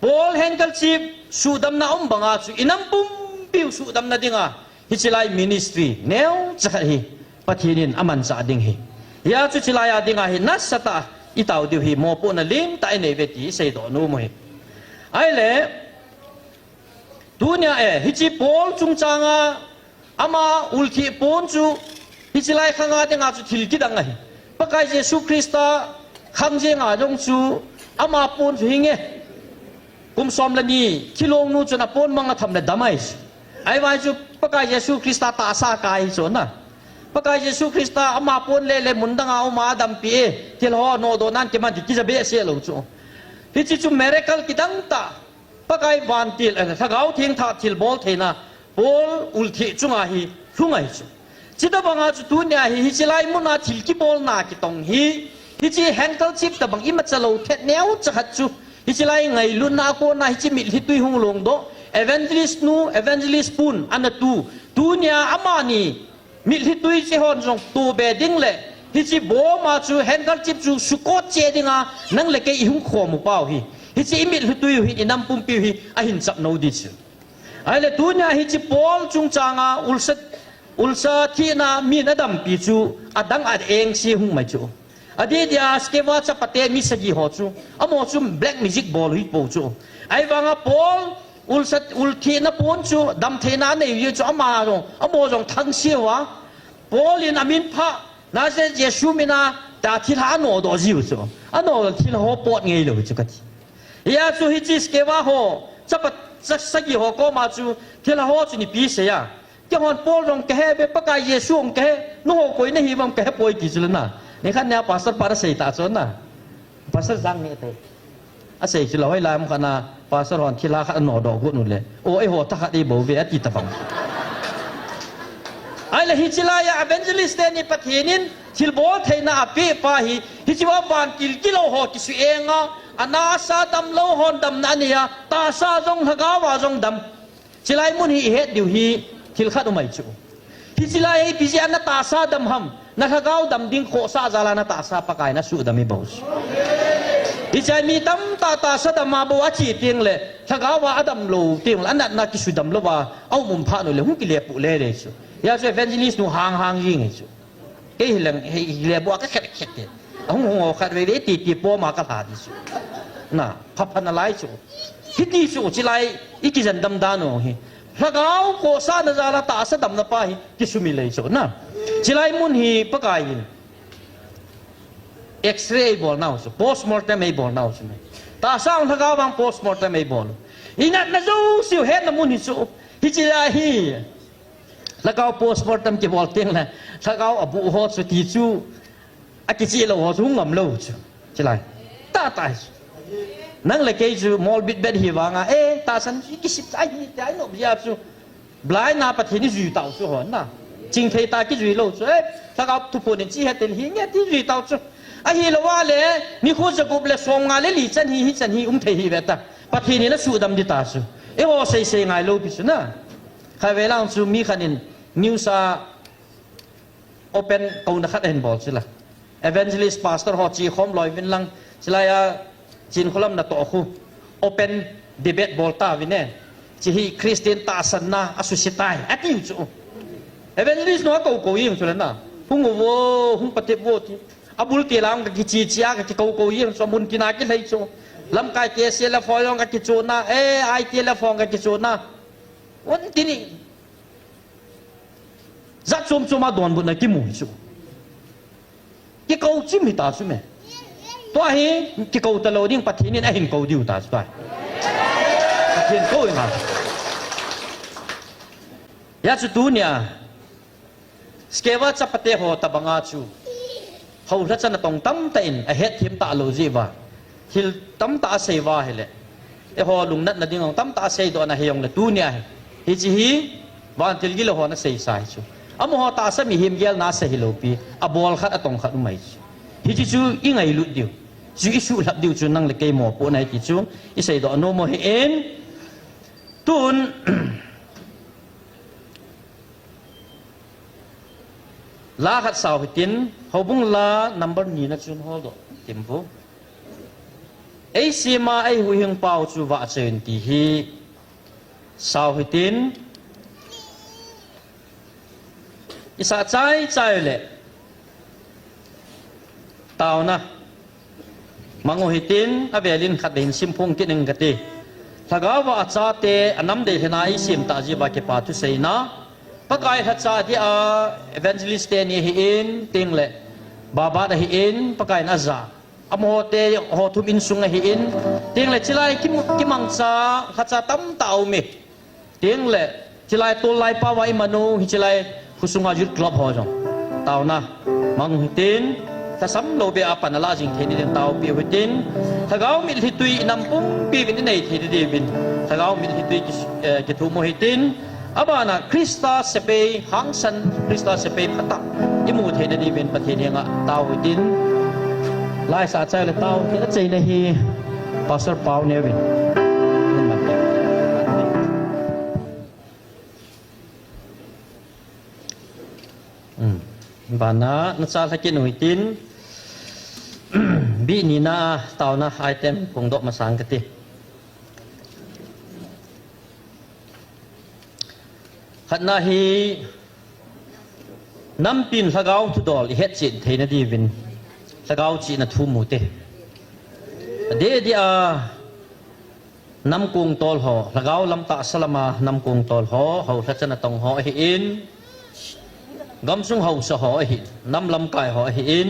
Paul handkerchief suhdamna um banga chu, inam pumpiu suhdamna dinga, hichelai ministry neocha khat hi Pathen in amanchah ding ahi. Hia chu chelai a dinga hi nasatah a itao diu hi mopohna limtah inei uve ti iseidoh nom u ahi. Ahile, tunia e, hiche Paul chungchanga ama ultheh pon chu, hichelai khanga dinga chu thil kidang ahi. Pakai Jesu Christa khang jenga jong chu ama pon chu hinge, kum som le ni, thilong nu chun apon mang atham le dam ahi. Ahivang chu Pakai Jesu Christa tahsa kai chu na. Pakai Jesu Christa ama pon lele mun danga uma adampi e, thilha nodoh nan kiman ti kija behseh lou chu. Hiche chu miracle kidang tah. Pakai vantil, eh, Lhagao Theng thah thilbol theina, Paul ultheh chunga hi lhung ahi chu. Chuti banga chu tunia hi, hichelai muna thil kibolna kitong hi, hiche handkerchief tabang imacha lou thet neocha khat chu, hichelai ngailutna a kona hiche mitlhi tui hung longdoh, evangelist nu, evangelist pun, ana tu, tunia amani, mitlhi tui chu eihon jong tobe ding le, hiche boma chu handkerchief chu sukot cheh dinga, nang le kei ihung khom u pau hi. Hiche imitlhi tui u hin inam pumpiu hi ahin chap nou di chu. Ahile tunia hiche Paul chungchanga ulsa, ulsa thina min adampi chu adang a engse hung mai chu. Adeh dia Skeva chapate mi sagi ho chu, amaho chu black magic bol u hipou chu. Ahivanga Paul ulsa, ulthehna pon chu, damtheina anei u chu ama jong, amaho jong thangse uva. Paul in amin pha, Nazareth Jesu mina, tia thilha anodoh jiu chu. Anodoh thilha ho pot ngei lou chu kati. Hia chu hiche Skeva ho, chapa, cha sagi ho koma chu, thilha ho chu nipi seiya. Keihon Paul jong kahe ve, Pakai Jesu jong kahe, nangho koi nahi uvem kahe poi ti chu le na. Nikhat nia pastor pa asei ta chu na. Pastor jang ni te. Asei chu le hoilai mun khat na, pastor hon thilha khat anodoh got u le. O, eiho thakhat ibol uve ati tabang. Ahile hichelai a evangelist teni Pathen in thilbol theina apeh pa hi, hichea vantil gilou ho kisuenga, anasa damlou hon damna aneiya, tahsa jong lhagao a jong dam. Chelai mun hi ihet diu hi thil khat um ahi chu. Hichelai hi ipi jeh a natahsa dam ham, nalhagao dam ding khohsah jal a natahsa Pakai nasuhdam hi bou chu. Hichea mi tamtah tahsa dam a bou ache teng le, lhagao a adam lou teng le, anatna kisudam lou a, aum um phat u le, hung kile puh lele chu. Hia chu evangelist nu hang hang jing ahi chu. Kei hi leng, hi, hi le bua ka khet khet te. Ahung hung o khat vei vei ti ti poma ka lha di chu. Na, pha pha nalai chu. Hiti chu, chelai, i kijen dam dan u hi. Lhagao khohsahna jal a tahsa damna pa hi, kisumil ahi chu. Na, chelai mun hi Pakai in. X-ray eibol nau chu, postmortem eibol nau chu. Tahsa lhagao vang postmortem eibol. Inatna jouseu hetna mun hi chu. Hichelai hi. Lhagao postmortem kibol teng le, lhagao abuh ho chu ti chu, akicheh lou ho chu hung ngam lou chu. Chelai. Tah tah hi chu. Nang le kei chu mol bit bet hi vanga, eh, tahsan chu ikisip ahi, tia inop jia chu. Blind na Pathen ijui tau chu hon na. Chingthei tah kijui lou chu, eh, lhagao thuphon in chi hetin hinge ti jui tau chu. Ahilou a le, nikho jagup le somnga le li chan hi, hichan hi um thei hi ve ta. Pathen in asuhdam di ta chu. Eiho sei sei ngai lou pi chu na. Khatvei lang chu mi khat in news a open kouna khat ahin bol chu la. Evangelist pastor ho che khom loi uvin lang, chelai a Chinkholam natoh khu open debate bol tauvin e. Che hi Christian tahsanna asuse tai, atiu chu. Evangelist nu akou kou jeng chu le na. Hung uvo, hung patep uvo ti. Abul ti lang kakiche che a kakikou kou jeng chu, amun tina kilhei chu. Lamkai te se la fo jong kakichuna, eh, ai te la fo kakichuna. Un tini. Jat chom chom a donbutna kimu hi chu. Kikou chim hita chu me. Tua hi kikou talou ding, Pathen in ahin kou diu ta chu tua. Pathen kou inga. Hia chu tunia. Skeva chapate ho tabanga chu. Houlhacha natong tamtah in ahetthem talou jeh uva. Thil tamtah asei uva ahile. Eiho lungnatna ding jong tamtah aseidoh ana hijongle tunia hi. Hiche hi vantil gilou hon aseisa hi chu. Amaho tahsa mihem gelna asa hilou pi. Abol khat atong khat um ahi chu. Hiche chu ingailut diu. Chu isuhlhap diu chu nang le kei mopohna ahi ti chu. Iseidoh nom u ahin. Tun. La khat sao hitin, houbung la number ni na chun holdoh. Timbu. Ei sima ei huhhing pau chu vahchoi in ti hi sao hitin. Isa chai chai le. Tauna. Mangu hitin, avelin khat vehin simphung kit ning kati. Lhagao va achate, anam dei hena i sim ta ji va kipa thuseina. Pakai lhacha dia evangelist teni hi in, ting le. Babat hi in, Pakai na za. Amaho te ho thum insung ahi in. Ting le chilai kim, kimangcha, lhacha tamtah a um e. Ting le, chilai tol lai pau a i manu, hi chilai khusunga youth club ho jong. Tauna, mang hitin, lhasam lou be a pan a la jing thei ni ding tao piu hitin. Lhagao mitlhi tui i nam pumpi vin i nei thei ni ding vin. Lhagao mitlhi tui ki, eh, kithumu hitin. Abana Krista sepai, hangsan Krista sepai phatah i mu thei na ding vin Pathen henga tao hitin. Laisa chai le tao hitin a chei na hi Pastor Pau Neo vin. Hmm. Bana, na cha lhakin u hitin. Bi ni na tauna item kong dok masang kati. Khatna hi nampin lhagao thudol i het chin theina diuvin lhagao chihna thu mu te. Ade dia nam kung tol ho, lhagao lam tahsa lama nam kung tol ho, ho lhachana tong ho ahi in, gamsung hausa ho ahi, nam lamkai ho ahi in,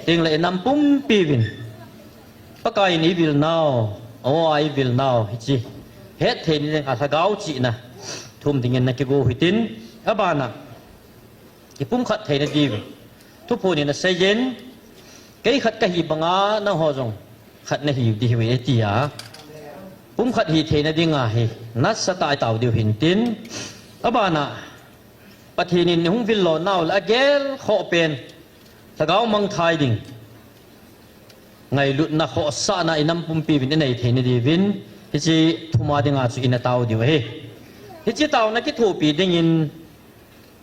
ting le nam pumpi vin. Pakai in i vil nau, o a i vil nau, hichi. Het thei ni ding a lhagao chihna. Thum dingin na kigo hitin, abana. I pumkhat theina diuvin. Thuphon in a seiyin, kei khat ka hi banga nangho jong khat na hi diu hi e tia. Pumkhat hi theina dinga hi, nasatah a i tao diu hintin. Abana, Pathen in hung vil lo nau le a gel khoh pen, lhagao mangthai ding. Ngailutna khohsahna i nam pumpi vin i nei theina diuvin, hichi thuma dinga chu i na tao diu ahi. Hichi tauna kithopi dingin,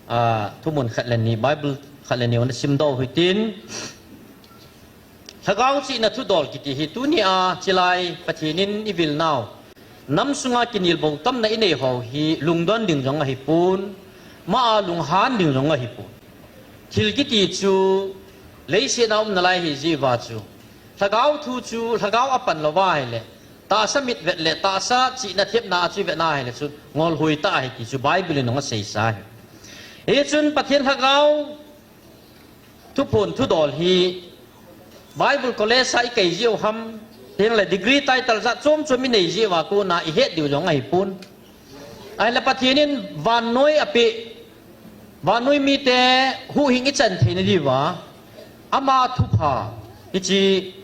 a, thumun khat le ni, Bible khat le ni na simdoh hitin. Lhagao chihna thudol kiti hi tunia chilai Pathen in i vil nau. Nam sunga kinel bou tamna i nei ho hi lungdon ding jong ahi pon, ma a lunghan ding jong ahi pon. Thil kiti chu leiset a umna lai hi jiva chu. Lhagao thu chu lhagao a pan lou va hile. Tahsa mit vet le tahsa chihna thepna a chu vet na hile chu ngol hui ta ahi ti chu Bible in ong a seisa hi. Hichun Pathen lhagao thuphon thudol hi Bible college a i kai jiu ham, teng le degree title jat chom chom i nei jiu a kona i het diu jong ahi pon. Ahile Pathen in vannoi a pe, vannoi mite huhhing i chan theina diuva, ama thupha, hichi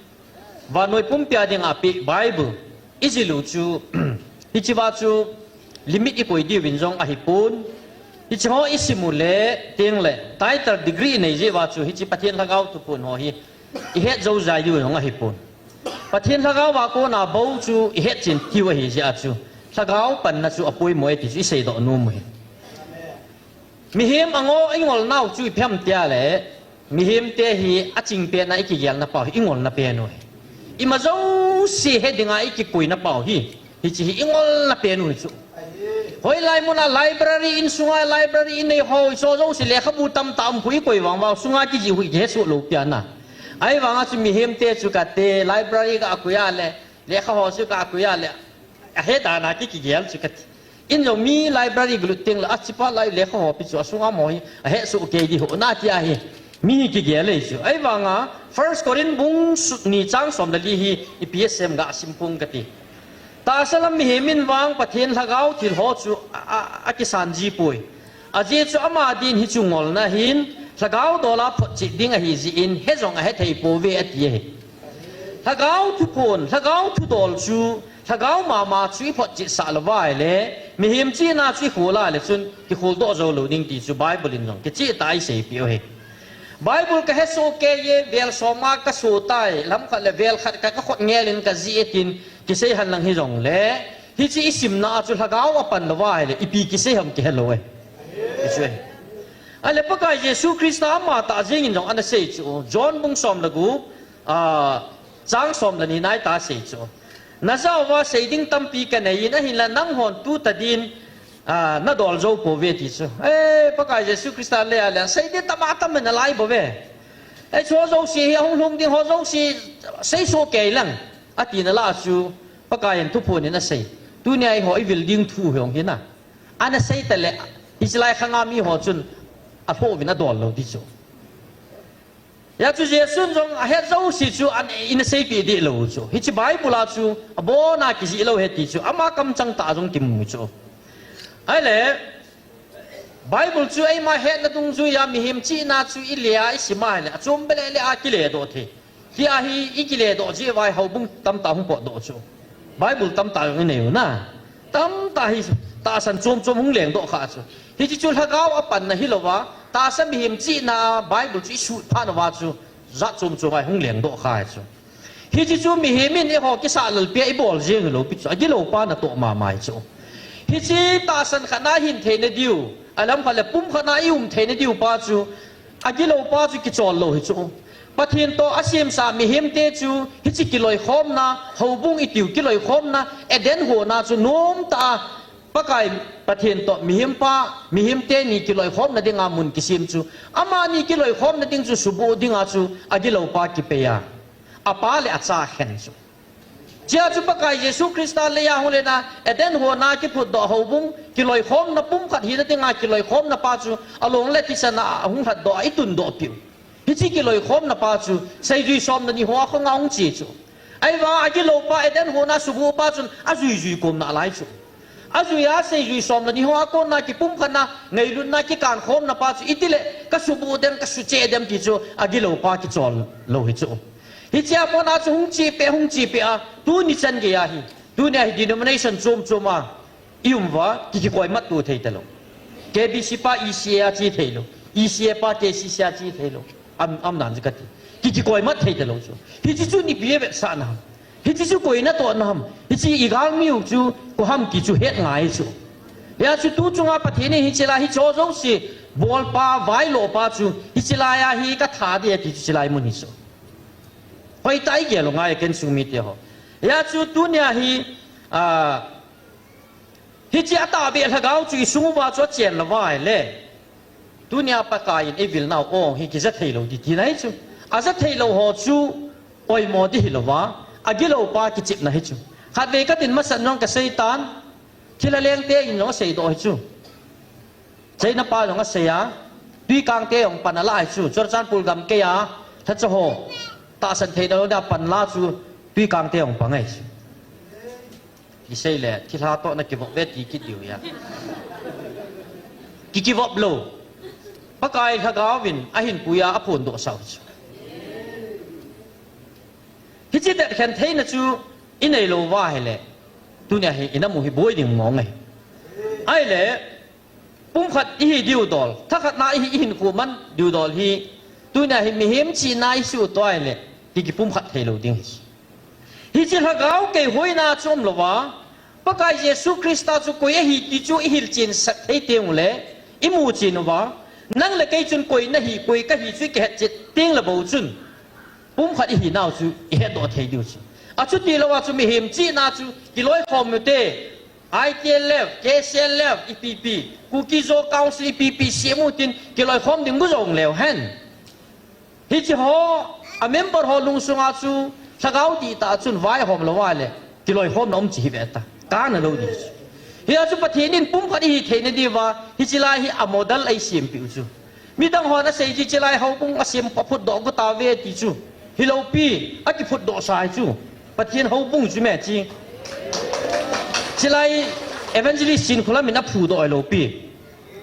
vannoi pumpi a dinga pe Bible i jil u chu, hichi va chu limit i koi diuvin jong ahi pon. Hichi ho i sim u le, teng le, title degree i nei jiu va chu, hichi Pathen lhagao thuphon ho hi, i het jou jai diu jong ahi pon. Pathen lhagao va kona bou chu i het chin tiu ahi jeh a chu, lhagao panna chu a poimo e ti chu i seidoh nom u hi. Mihem ango i ngol nau chu ipi ham tia le, mihem te hi a ching pen a i kigel na pau hi i ngol na pen u hi. I ma jouse he dinga i kikoi na pau hi, hichi hi i ngol na pen u hi chu. Hoilai mun a library in sunga library in nei ho i so jouse lekhabu tamtah um khu i koi vang vang sunga kiji hu i kihe suh lou pian a. Ahivang a chu mihem te chu kate library ka a koi a le, lekha ho chu ka a koi a le, a he dan a ki kigel chu kati. In jong mi library galut teng le, a chipa lai lekha ho pi chu a sunga mo hi, a he suh kei di ho, na ti ahi. Mi hi kigel ei chu. Ahivang a, First Corinth bung su-, ni chang som le li hi, i P S M ga sim pung kati. Tahsa lam mihem in vang Pathen lhagao thil ho chu a, a, a kisan ji poi. Ajeh chu ama din hichu ngolna hin, lhagao dol a photchet ding ahi jeh in, he jong a he thei pouve ati ahi. Lhagao thuphon, lhagao thudol chu, lhagao mama chu i photchet sah lou vai le, mihem chihna chu i khol a le chun, kikhol doh jou lou ding ti chu Bible in jong, kicheh tah a i seipeh u ahi. Bible ka he soh kei e, vel som a ka soh tai, lam khat le vel khat ka, ka khut ngel in ka jih e tin, kisei hen lang hi jong le, hichi i simna a chu lhagao a pan lou vai le, ipi kisei ham kihe lou e. Hichu e. Ale Pakai Jesu Christa ama tah jengin jong ana sei chu. John bung som le gup, ah, chang som le ni nai tah sei chu. Najah uva sei ding tampi kanei in, ahinla nanghon tu tadin, ah, nadol jou pouve ti chu. Eh, Pakai Jesu Christa le ale, sei ding tam atam nalai bouve. Eh, chu jouse hi ahung lhung ding ho jouse seisoh kei lang. Ati nalai chu, Pakai in thuphon in asei. Tunia eiho ivil ding thu hung hi na. Ana sei tale, hiche lai khanga miho chun alhoh uvin adol lou ti chu. Hijeh chun Jesun jong ahet jouse chu ana, ana seipeh deh lou chu. Hiche Bible a chu abona kijih lou ahi ti chu. Ama kamchang tah jong kimu chu. Ahile, Bible chu eima hetna dungjuia mihem chihna chu ile a isim a ahile, achom beh le le a kiledoh thei. Tia hi ikiledoh jeh uva houbung tamtah hung potdoh chu. Bible tamtah jong inei u na. Tamtah hi tahsan chom chom hung lengdoh kha chu. Hiche chu lhagao apanna hilouva, tahsa mihem chihna a Bible chu isut phat uva chu, jat chom chom a hung lengdoh kha chu. Hiche chu mihem in eiho kisah lalpia ibol jeng hilou pi chu, agilou pa natoh mama hi chu. Hiche tahsan khat na hin theina diu, alam khat le pum khat na ium theina diu pa chu, agilou pa chu kichol lou hi chu. Pathen toh asemsa mihemte chu, hiche kiloikhomna, houbung itiu kiloikhomna, Eden huona chu nomtah a, Pakai Pathen toh mihem pa, mihem teni kiloikhomna dinga mun kisem chu. Amani kiloikhomna ding chu subuh dinga chu agilou pa kipei a. Apa le acha khen chu. Chea chu Pakai Jesu Christa leiya hung lena Eden huona kiphutdoh houbung, kiloikhomna pumkhat hina dinga kiloikhomna pa chu along le thisan a ahung lhatdoh a itundoh piu. Hiche kiloikhomna pa chu, seijui somna ni hoa khonga hung che chu. Ahivang agilou pa Eden huona subuh pa chun ajuijui kom nalai chu. Ajui a seijui somna ni hoa kona kipumkhatna, ngailutna, kikankhomna pa chu itile, kasubuh dem, kasuche dem ti chu, agilou pa kichol lou hi chu. Hichea kona chu hung che peh, hung che peh a, tuni chan geiya hi. Tunia hi denomination chom chom a, ium uva, ki, kikoi mat tu thei talou. K B C pa E C A a che thei lou. E C A pa K C C a che thei lou. Am, am nan jikati. Ki, kikoi mat thei talou chu. Hiche chu ipi avetsahna ham. Hiche chu koi natohna ham. Hiche igalmiu chu koi ham ti chu het ngai chu. Hijeh chun tu chunga Pathen in hiche lai hi cho jouse, bolpa, vailopa chu, hiche laiya hi katha ding ti chu hiche lai mun hi chu. Hoitah igel u ngai ken sung mite ho. Hijeh chun tunia hi, ah, Hiche atahbeh lhagao chu isung uva chu achen lou va ahile. Tunia Pakai in eivilnau ong hi kija thei lou ding tina hi chu. Aja thei lou ho chu oimo ding hilouva, agilou pa kichepna hi chu. Khatvei katin masat jong kasei tan, thilha lengte in jong aseidoh hi chu. China pa jong asei a, Twikangte jong pan ala hi chu. Churachandpur gamkai a, lhacha ho, tahsan thei lou dia pan la chu, Twikangte jong pang ahi chu. Isei le, thilha toh nakivop ve ti kit diu ahi. Ki, kivop lou. Pakai lhagao vin ahin puiya aphondoh sau chu. Hiche detkhen theina chu inei lou va ahile. Tunia hi inamu hi boi ding mong ahi. Ahile, pumkhat ihi diu dol, thakhatna ihi, ihinkho man diu dol hi, tunia hi mihem chihna isuhto ahile, ki, kipumkhat thei lou ding hi. Hiche lhagao keihuina chu umlouva, Pakai Jesu Christa chu koi ahi ti chu ihilchen sah thei teng ule, imu chen uva, nang le kei chun koi nahi, koi kahi chu ikihet chet teng le bou chun, pumkhat ihinau chu ihetdoh thei diu chu. Achuti louva chu mihem chihna chu kiloikhom ute, I T L F, K C L F, ipi pi, Kuki Zo Council ipi pi semu tin kiloikhom ding gu jong leu hen. Hiche ho, a member ho lungsunga chu, lhagao dihtah chun vaihom lou vale, kiloikhomna um cheh hi ve ta. Kana lou ding chu. Hia chu Pathen in pumkhat ihi theina diuva, hiche lai hi a model eisempeh u chu. Midang hon asei chu hiche lai houbung asem aphutdoh gu tauve ti chu. Hilou pi, akiphutdoh sa hi chu. Pathen houbung chu me chi. Hiche lai evangelist Chinkholam in aphudoh hilou pi.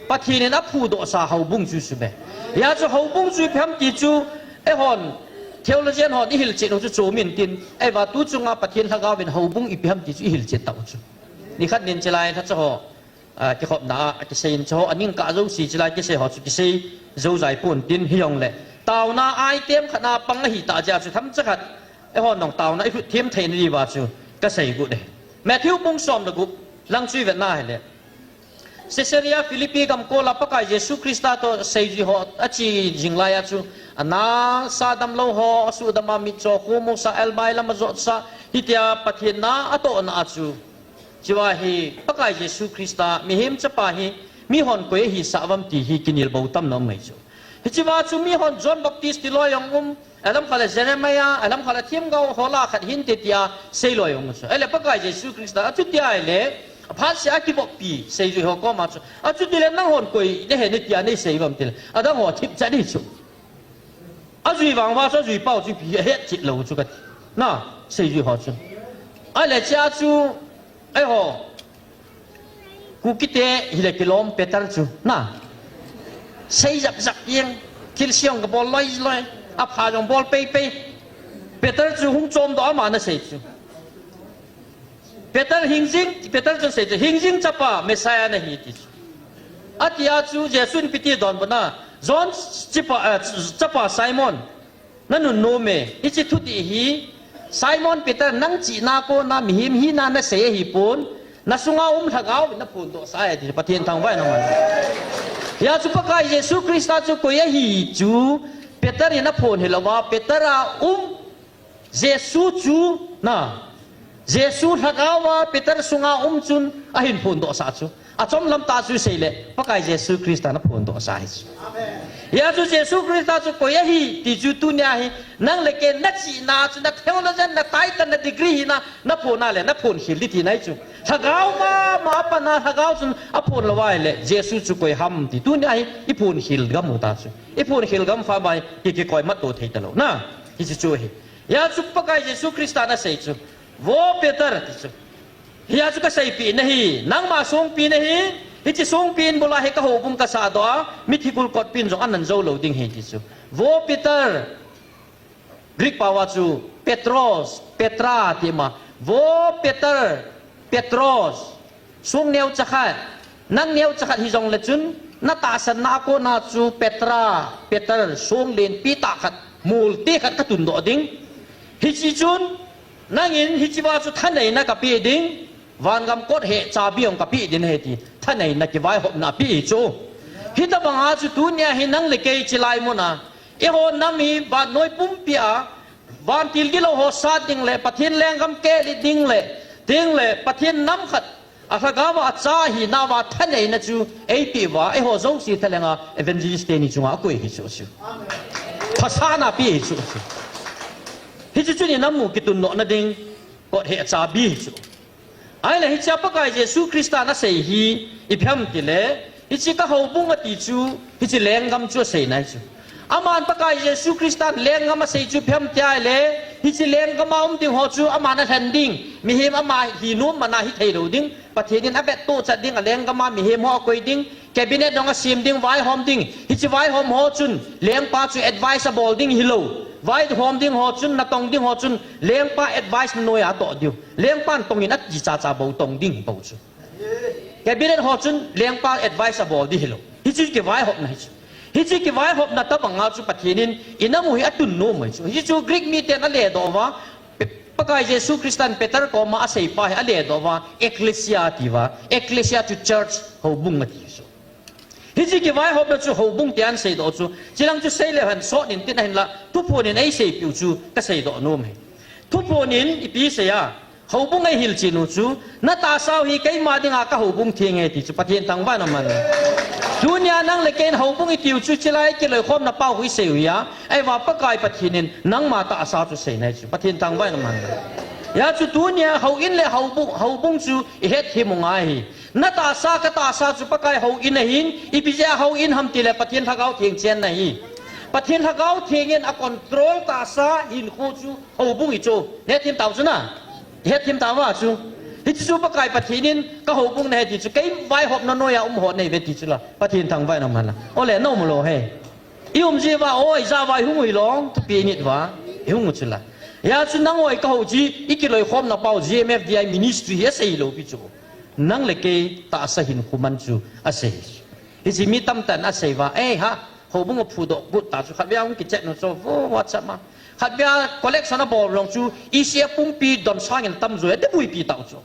Pathen in aphudoh sa houbung chu chu me. Hia chu houbung chu ipi ham ti chu, eihon, theologian hon ihilchet u chu chom intin, eiva tu chunga Pathen lhagao vin houbung ipi ham ti chu ihilchet tau chu. Nikhat nin hiche lai lhacha ho, a, kikhopna a, akisei in hiche ho, aning kah jouse hiche lai kisei ho chu kisei jou jai pon tin hijongle. Taona item khat na pang ahi tah jeh a chu themcha khat, eihon jong taona ilhut them theina diuva chu kasei got e. Matthew bung som le gup, lang chu ivet na hile. Caesarea Philippi gamkol a Pakai Jesu Christa toh seijui ho ache jing lai a chu, ana sa damlou ho, asuhdam a mitcho, khomu sa, elbai lam ajot sa, hitia Pathen na atohna a chu. Chua hi Pakai Jesu Christa, mihem chapa hi, mihon koi ahi sah uvam ti hi kinelbou tamna um ngai chu. Hichea chu mihon John Baptist tilou jong um, alam khat le Jeremiah, alam khat le themgao ho lah a khat hinte tia seilou jong um chu. Ahile Pakai Jesu Christa, achuti ahile, aphat sea kivoppi, seijui ho koma chu. Achuti le nanghon koi nahi ne tia neisei uvam tile, adang ho thipchet ding chu. Ajui vang uva chu, ajui pau chu ipi ahet chet lou chu kati. Na, seijui ho chu. Ahile chea chu, eiho. Kukite hile kilom Peter chu. Na. Sei jap jap jeng. Thilse jong kabol loi loi. Apha jong bol pei pei. Peter chu hung chomdoh a ama ana sei chu. Peter hingjing, Peter chun asei chu, hingjing chapa, Messiah nahi ti chu. Atia chu Jesun ipi ti donbutna, John chapa, eh, chapa Simon, nanunnom e, hiche thudih hi, Simon Peter nang chihna kona mihem hina nasei ahipon, nasunga um Lhagao vin naphondohsa e ti chu, Pathen thangvahna um hen. Hia chu Pakai Jesu Christa chu koi ahi chu, Peter in aphon hilouva, Peter a um, Jesu chu, na, Jesu Lhagao a Peter sunga um chun ahin phondohsah chu. Achom lam tah chu seile, Pakai Jesu Christa in aphondohsah ahi chu. Hia chu Jesu Christa chu koi ahi ti chu tunia hi, nang le kei nachihna chu, na theologian, na title, na degree hina, naphon a le, naphon khel ding tina ahi chu. Lhagao mama a pat a Lhagao chun aphon lou ahile, Jesu chu koi ham ti tunia hi, iphon khel gam u ta chu. Iphon khel gam phat uva hi, ki, kikoi matto thei talou. Na, hichu chu ahi. Hia chu Pakai Jesu Christa in asei chu, Vo Peter, ti chu. Hia chu kaseipeh nahi, nangma songpi nahi, hiche songpi in bula hi kahoubung kasahdoh a, mithi kulkotpin jong anan jou lou ding ahi ti chu. Vo Peter, Greek pao a chu Petros, Petra ti ma. Vo Peter, Petros. Song neocha khat, nang neocha khat hijongle chun, natahsanna a kona chu Petra, Peter, song lenpi tah khat, molte khat katundoh ding. Hiche chun, nangin hichea chu thaneina kapeh ding, vangam kot heh chabi jong kapeh ding ahi ti, thaneina kivaihopna apeh ahi chu. Hitobanga chu tunia hi nang le kei chilai muna, eiho nam hi vannoi pumpi a, vantil gilou ho sat ding le, Pathen lenggam kehlet ding le, ding le, Pathen nam khat, a Lhagao a acha hina uva thaneina chu eipeh uva, eiho jouse thalhenga evangelist teni chunga akoi ahi chu chu. Phasahna apeh ahi chu chu. Hichu chu inam u kitundohna ding kot heh chabi ahi chu. Ahile hichea Pakai Jesu Christa in asei hi ipi ham tile, hiche kahoubung ati chu, hiche lenggam chu aseina ahi chu. Aman Pakai Jesu Christa in lenggam asei chu ipi ham tia ahile, hiche lenggam a um ding ho chu aman alhen ding, mihem ama hi nom mana hithei lou ding, Pathen in avettohchet ding, alenggam a mihem ho akoi ding, cabinet jong asem ding, vaihom ding, hiche vaihom ho chun lengpa chu advice abol ding hilou, vaihom ding ho chun, natong ding ho chun lengpa advice noiya atoh diu. Lengpan tongin ati chacha bou tong ding bou chu. Cabinet ho chun lengpa advice abol ding hilou. Hichu kivaihopna ahi chu. Hichu kivaihopna tobanga chu Pathen in inam u hi atunnom ahi chu. Hichu Greek miten aledoh uva, Pe-, Pakai Jesu Christan Peter koma aseipa hi aledoh uva, ecclesia atiuva, ecclesia chu church, houbung ati chu. Hiche kivaihopna chu houbung tia aseidoh chu, chilang chu seileu hen sot intin ahinla, thuphon in eiseipeh u chu kaseidoh nom ahi. Thuphon in ipi asei a, houbung eihilchen u chu, natahsau hi keima dinga kahoubung theng ahi ti chu, Pathen thangvahna um hen. Tunia nang le kei in houbung itiu chu, chilai kiloikhomna pau hi isei u hia, ahivang Pakai Pathen in nangma tahsa chu seina ahi chu, Pathen thangvahna um hen. Hia chu tunia houin le houbung, houbung chu ihetthem u ngai ahi. Natahsa katahsa chu Pakai houin ahin, ipi jeh a houin ham tile Pathen Lhagao Theng chenna ahi. Pathen Lhagao Theng in acontrol tahsa hinkho chu houbung ahi chu. Hetthem tau chu na. Hetthem tauva chu. Hichu chu Pakai Pathen in kahoubung nahi ti chu kei vaihopna noiya um ho nahiuve ti chu la. Pathen thangvahna um hen la. Ole nom u lou he. Ium jiuva, o, ijat uva ihung u hilou, thupi init uva, ihung u chu la. Hia chu nangho ikahou ji, ikiloikhomna pau, G M F D I ministry hi asei lou pi chu. Nang le kei tahsa hinkho man chu asei. Hiche mi tamtah in asei uva, eh ha, houbung aphudoh got ta chu, khatvei ahung kichat u chu, vo, WhatsApp ma. Khatvei collection abol jong chu, E C F pumpi don sangin tamjo, ati buipi tau chu.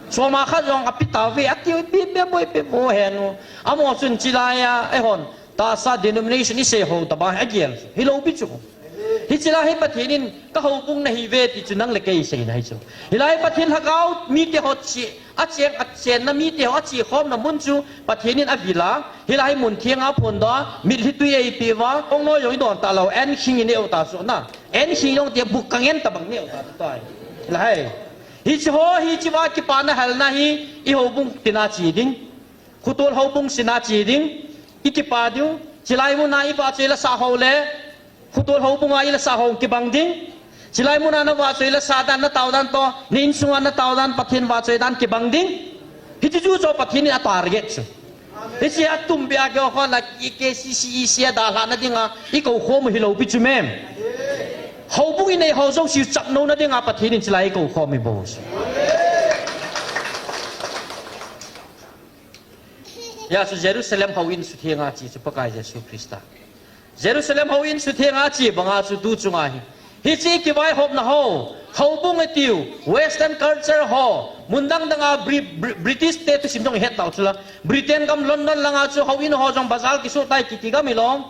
Soma khat jong api tave, ati, ipi, ipi, boi, ipi, bo, henu. Amo chun chilai a, eihon, tahsa denomination isei ho taba, agel. Hilou pi chu. Hichilai hi Pathen in ka houbung nahi ve ti chu nang le kei seina hi chu. Hilai Pathen lhagao mite ho chi, acheng, achenna mite ho achikhomna mun chu Pathen in avila. Hilai mun theng a phondoh a, mitlhi tui eipe uva, kong noi jong idon talou, an khing ineu ta chu na. An khing jong ti buk kangen tabang neu ta chu tai. Hilai. Hiche ho, hiche va kipana halna hi, i houbung tina che ding. Khutol houbung sina che ding. I kipa diu. Chilai muna i vahchoi la sa ho le. Khutol houbunga i la sa ho kibang ding. Chilai muna na vahchoi la sa dan, na tao dan toh, na insunga na tao dan, Pathen vahchoi dan kibang ding. Hiche chu chu Pathen in a target chu. Hiche a tum bia ke ho la K C C E C a dalhahna dinga i kou khom hilou pi chu mem. Houbung inei ho jouse chapnouna dinga Pathen in chilai i kou khom hi bou chu. Hia chu Jerusalem houin suthenga che chu Pakai Jesu Christa. Jerusalem houin suthenga che banga chu tu chunga hi. Hiche kivaihopna ho, houbung itiu, Western culture ho, mun dang danga Bri-, Bri-, British te thusim jong ihet tau chula. Britain gam London langa chu houin ho jong bazaar kisuh tai kiti gam ilom.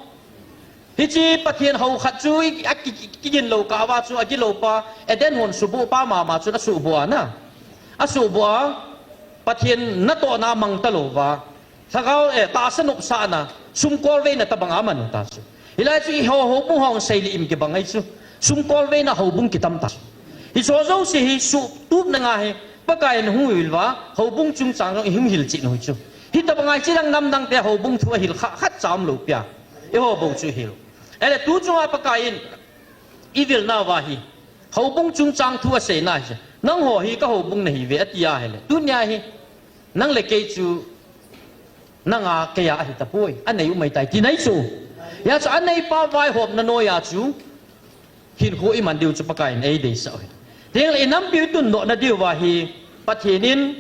Hiche Pathen hou khat chu i, a ki, ki, kigin lou kah uva chu agilou pa, Eden hon suhboh pa mama chun asuhboh a na. Asuhboh a, Pathen natohna mang talou va. Lhagao, eh, tahsa nopsahna, sumkolveina tabang a aman u ta chu. Hilai chu i ho, houbung hong seilih im kibang ahi chu. Sumkolveina houbung kitam ta chu. Hiche ho jouse hi suhtupna nga hi, Pakai in hung vil uva, houbung chungchang jong i hung hilchen u hi chu. Hitabang a hiche dang nam dang te houbung thu ahil kha, khat cha umlou pia. Eiho bou chu hil. Ahile tu chunga Pakai in i vilna uva hi. Houbung chungchang thu aseina hi. Nangho hi ka houbung nahi ve ati ahile. Tunia hi. Nang le kei chu. Nanga keia ahi tapoi. Anei umai tai. Tina hi chu. Hia chu aneipa vaihopna noiya chu. Hinkho iman diu chu Pakai in eideisah u hi. Tengle i nampiu i tundohna diu va hi. Pathen in.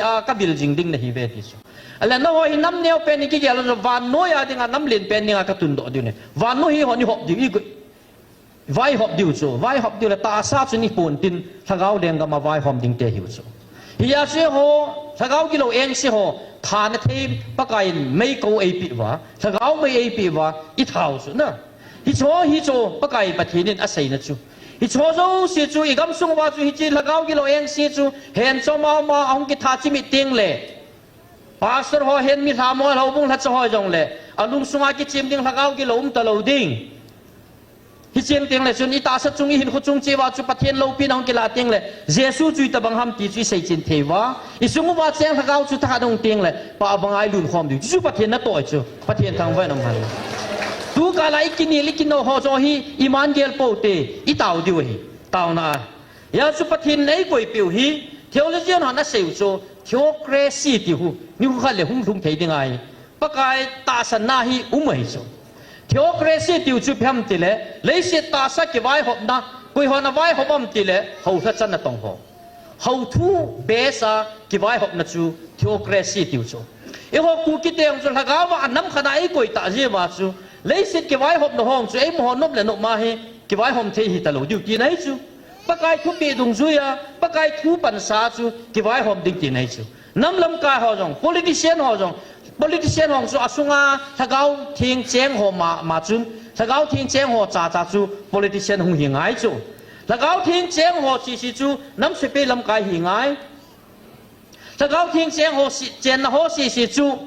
A, ka vil jing ding nahi ve ti chu. Ahile nangho hi nam neo pen in kigel chu, vannoi a dinga nam len pen dinga ka tundoh diu ahi. Vannoi hi hon ihop diu, i gui. Vaihop diu chu, vaihop diu le tahsa chun ipon tin, lhagao lenggam a vaihom ding te hiu chu. Hia chu eiho, lhagao gilou engse ho, thana thei Pakai in mei kou eipeh uva, lhagao mei eipeh uva, ithau chu na. Hiche ho hi chu Pakai Pathen in aseina chu. Hiche ho jouse chu i gamsung uva chu hiche lhagao gilou engse chu henchom a um a ahung kitha chimit tengle. Pastor ho hin mi lhamol houbung lhacha ho jongle alungsunga kichem ding lhagao gilou um talou ding. Hicheng tengle chun i tahsa chung i hinkho chung cheh uva chu Pathen loupina hung kila tengle Jesu chu itobang ham ti chu i seichen thei uva. I sung uva cheng lhagao chu thakhat hung tengle pah banga i lunkhom diu. Chu chu Pathen natoh chu. Pathen thangvah in umhen. Tu kala i kinel i kino ho chu hi iman gel pou te i tao diu ahi. Taona a. Hia chu Pathen in eikoipeh u hi, theologian hon asei u chu, theocracy ti u, nikho khat le hung lhung thei ding ahi. Pakai tahsanna hi um ahi chu. Theocracy ti u chu ipi ham tile, leiset tahsa kivaihopna, koi hon avaihop am tile, hou lhacha natong ho. Hou thu base a kivaihopna chu theocracy ti u chu. Eiho Kuki te jong chu lhagao a anam khat a eikoi tah jeh uva chu, leiset kivaihopna ho chu eima ho nop le nop ma hi kivaihom thei hitalou diu tina ahi chu. Pakai thupeh dungjuia, Pakai thu pansa chu kivaihom ding tina ahi chu. Nam lamkai ho jong, politician ho jong, politician ho chu asunga Lhagao Theng cheng ho ma, ma chun, Lhagao Theng cheng ho cha cha chu politician hung hi ngai chu. Lhagao Theng cheng ho sisi chu nam sepai lamkai hi ngai. Lhagao Theng cheng ho si, chenna ho sisi chu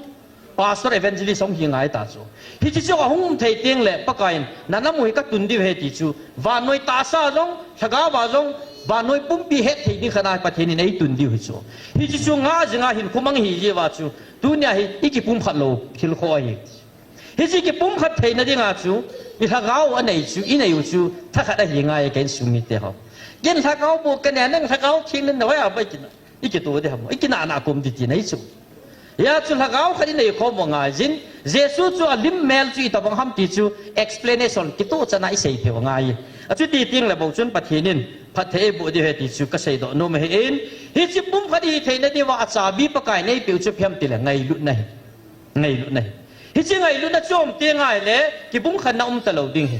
pastor evangelist hung hi ngai ta chu. Hiche chu ahung um thei tengle Pakai in, na nam u hi katun diu ahi ti chu. Vannoi tahsa jong, lhagao a jong, vannoi pumpi hetthei ding khat a Pathen in eitun diu ahi chu. Hiche chu ngah jinga hinkho mang ahi jeh uva chu. Tunia hi i kipumkhat lou thil kho ahi. Hiche kipumkhat theina dinga chu, i lhagao anei chu, i nei u chu, thakhat ahi ngai e ka insung mite ho. Ken lhagao bou kanei, nang Lhagao Theng nanei a bai kina. I kitoh ding ham, i kinahna kom ding tina ahi chu. Hia chu lhagao khat i neikhom u angai jin, Jesu chu alim mel chu itobang ham ti chu explanation kitoh chana i sei thei u angai. Achuti tengle bou chun Pathen in phatthei eiboh diu ahi ti chu kaseidoh nom ahin, hiche pumkhat i hitheina diuva achabi Pakai in eipeh u chu ipi ham tile ngailutna ahi. Ngailutna ahi. Hiche ngailutna chu um teng ahile, kipumkhatna um talou ding ahi.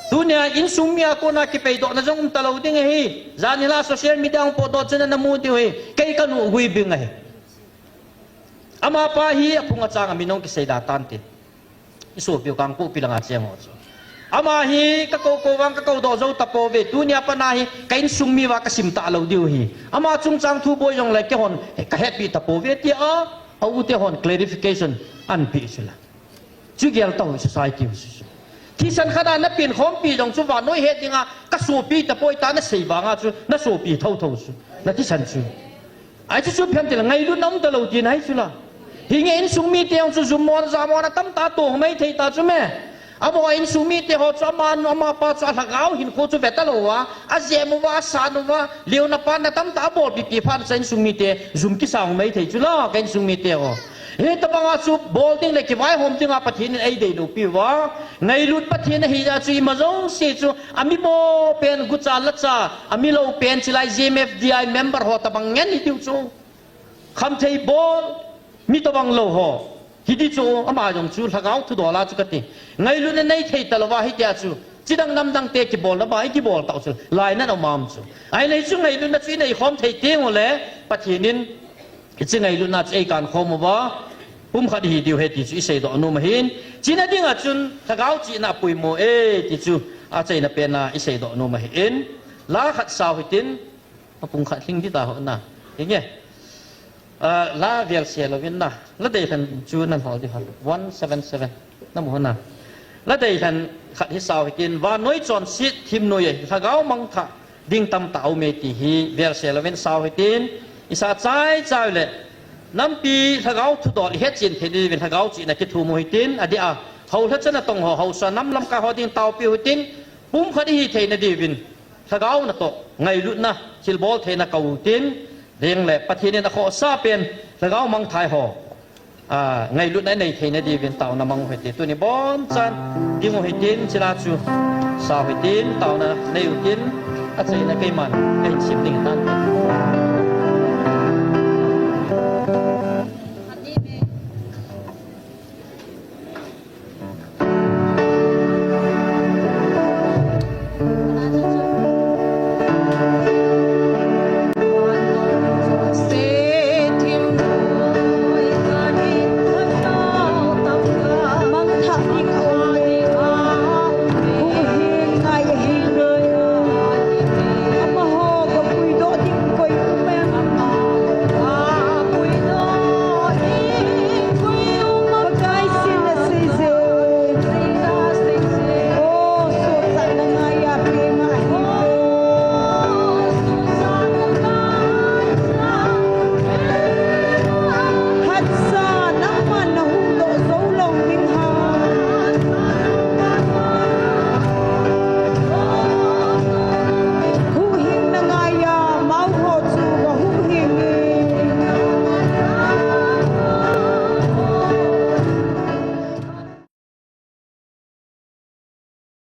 Tunia insung mi a kona kipeidohna jong um talou ding ahi. Jan hila social media hung potdoh chun namu diu ahi. Kei kanu Guibing ahi. Amapa hi aphung achang a min hung kisei da tante. Isopiu Kangpokpi langa cheng ho chu. Ama hi kakou kou vang kakou doh jou tapouve. Tunia pat a hi ka insung mi uva kasim talou diu ahi. Ama chungchang thu boi jongle keihon kahetpi tapouve tia a ute hon clarification anapeh chula. Chu gel tauhi society u chu. Thisan khat a napen khompi jong chu vannoi het dinga kasopi tapoi tia nasei vanga chu nasopi thouthou chu. Nathisan chu. Ahi chu chu phian tile ngailutna um talou tina ahi chula. Hinge insung mite jong chu jum mona jam mona tamtah atoh maithei ta chu me. Amo insung mite ho chu amanu amapa chu alhagao hinkho chu ve talouva, ajem uva, asan uva, leuna panna tamtah abolpipi phat chu insung mite jum kisang maithei chula ka insung mite ho. Hitobanga chu bol ding le kivaihom dinga Pathen in eidei loupi uva. Ngailut Pathen ahija chu ima jouse chu ami mo pen gucha lacha, ami lou pen chilai G M F D I member ho tobang ngen hitiu chu. Khamthei bol, mi tobang lou ho. Hiti chu ama jong chu lhagao thudola chu kati. Ngailutna neithei talouva hitia chu. Chidang namdang te kibolna ba ikibol tau chu. Lainat aum am chu. Ahile chu ngailutna chu ineikhom thei tengule Pathen in hiche ngailutna chu eikankhom uva, pumkhat ihi diu ahi ti chu iseidoh nom ahin. China dinga chun lhagao chihna apoimo e ti chu achaina pena iseidoh nom ahin. La khat sao hitin, apung khat lhing dita ho na. Hinge. La velse louvin na. La deilhen chu nanhol diu ham. One seven seven. Namu hona. La deilhen khat hi sao hitin, vannoi chonset themnoi a lhagao mangthah ding tamtah aume ti hi velse louvin sao hitin, isa chaichai ule nampi lhagao thudol ihetchen theina diuvin lhagao chihna kithum u hitin, adeh a, houlhacha natong ho, haosa nam lamkai ho ding taopiu hitin, pumkhat ihi theina diuvin lhagao natoh ngailutna thilbol theina kou tin, dingle Pathen in akhohsa pen lhagao mangthai ho ngailutna inei theina diuvin taona mang u hite. Tuni bonchan dingu hitin, chila chu sao hitin, taona neiu tin, achaina keiman kahin sim ding hitan.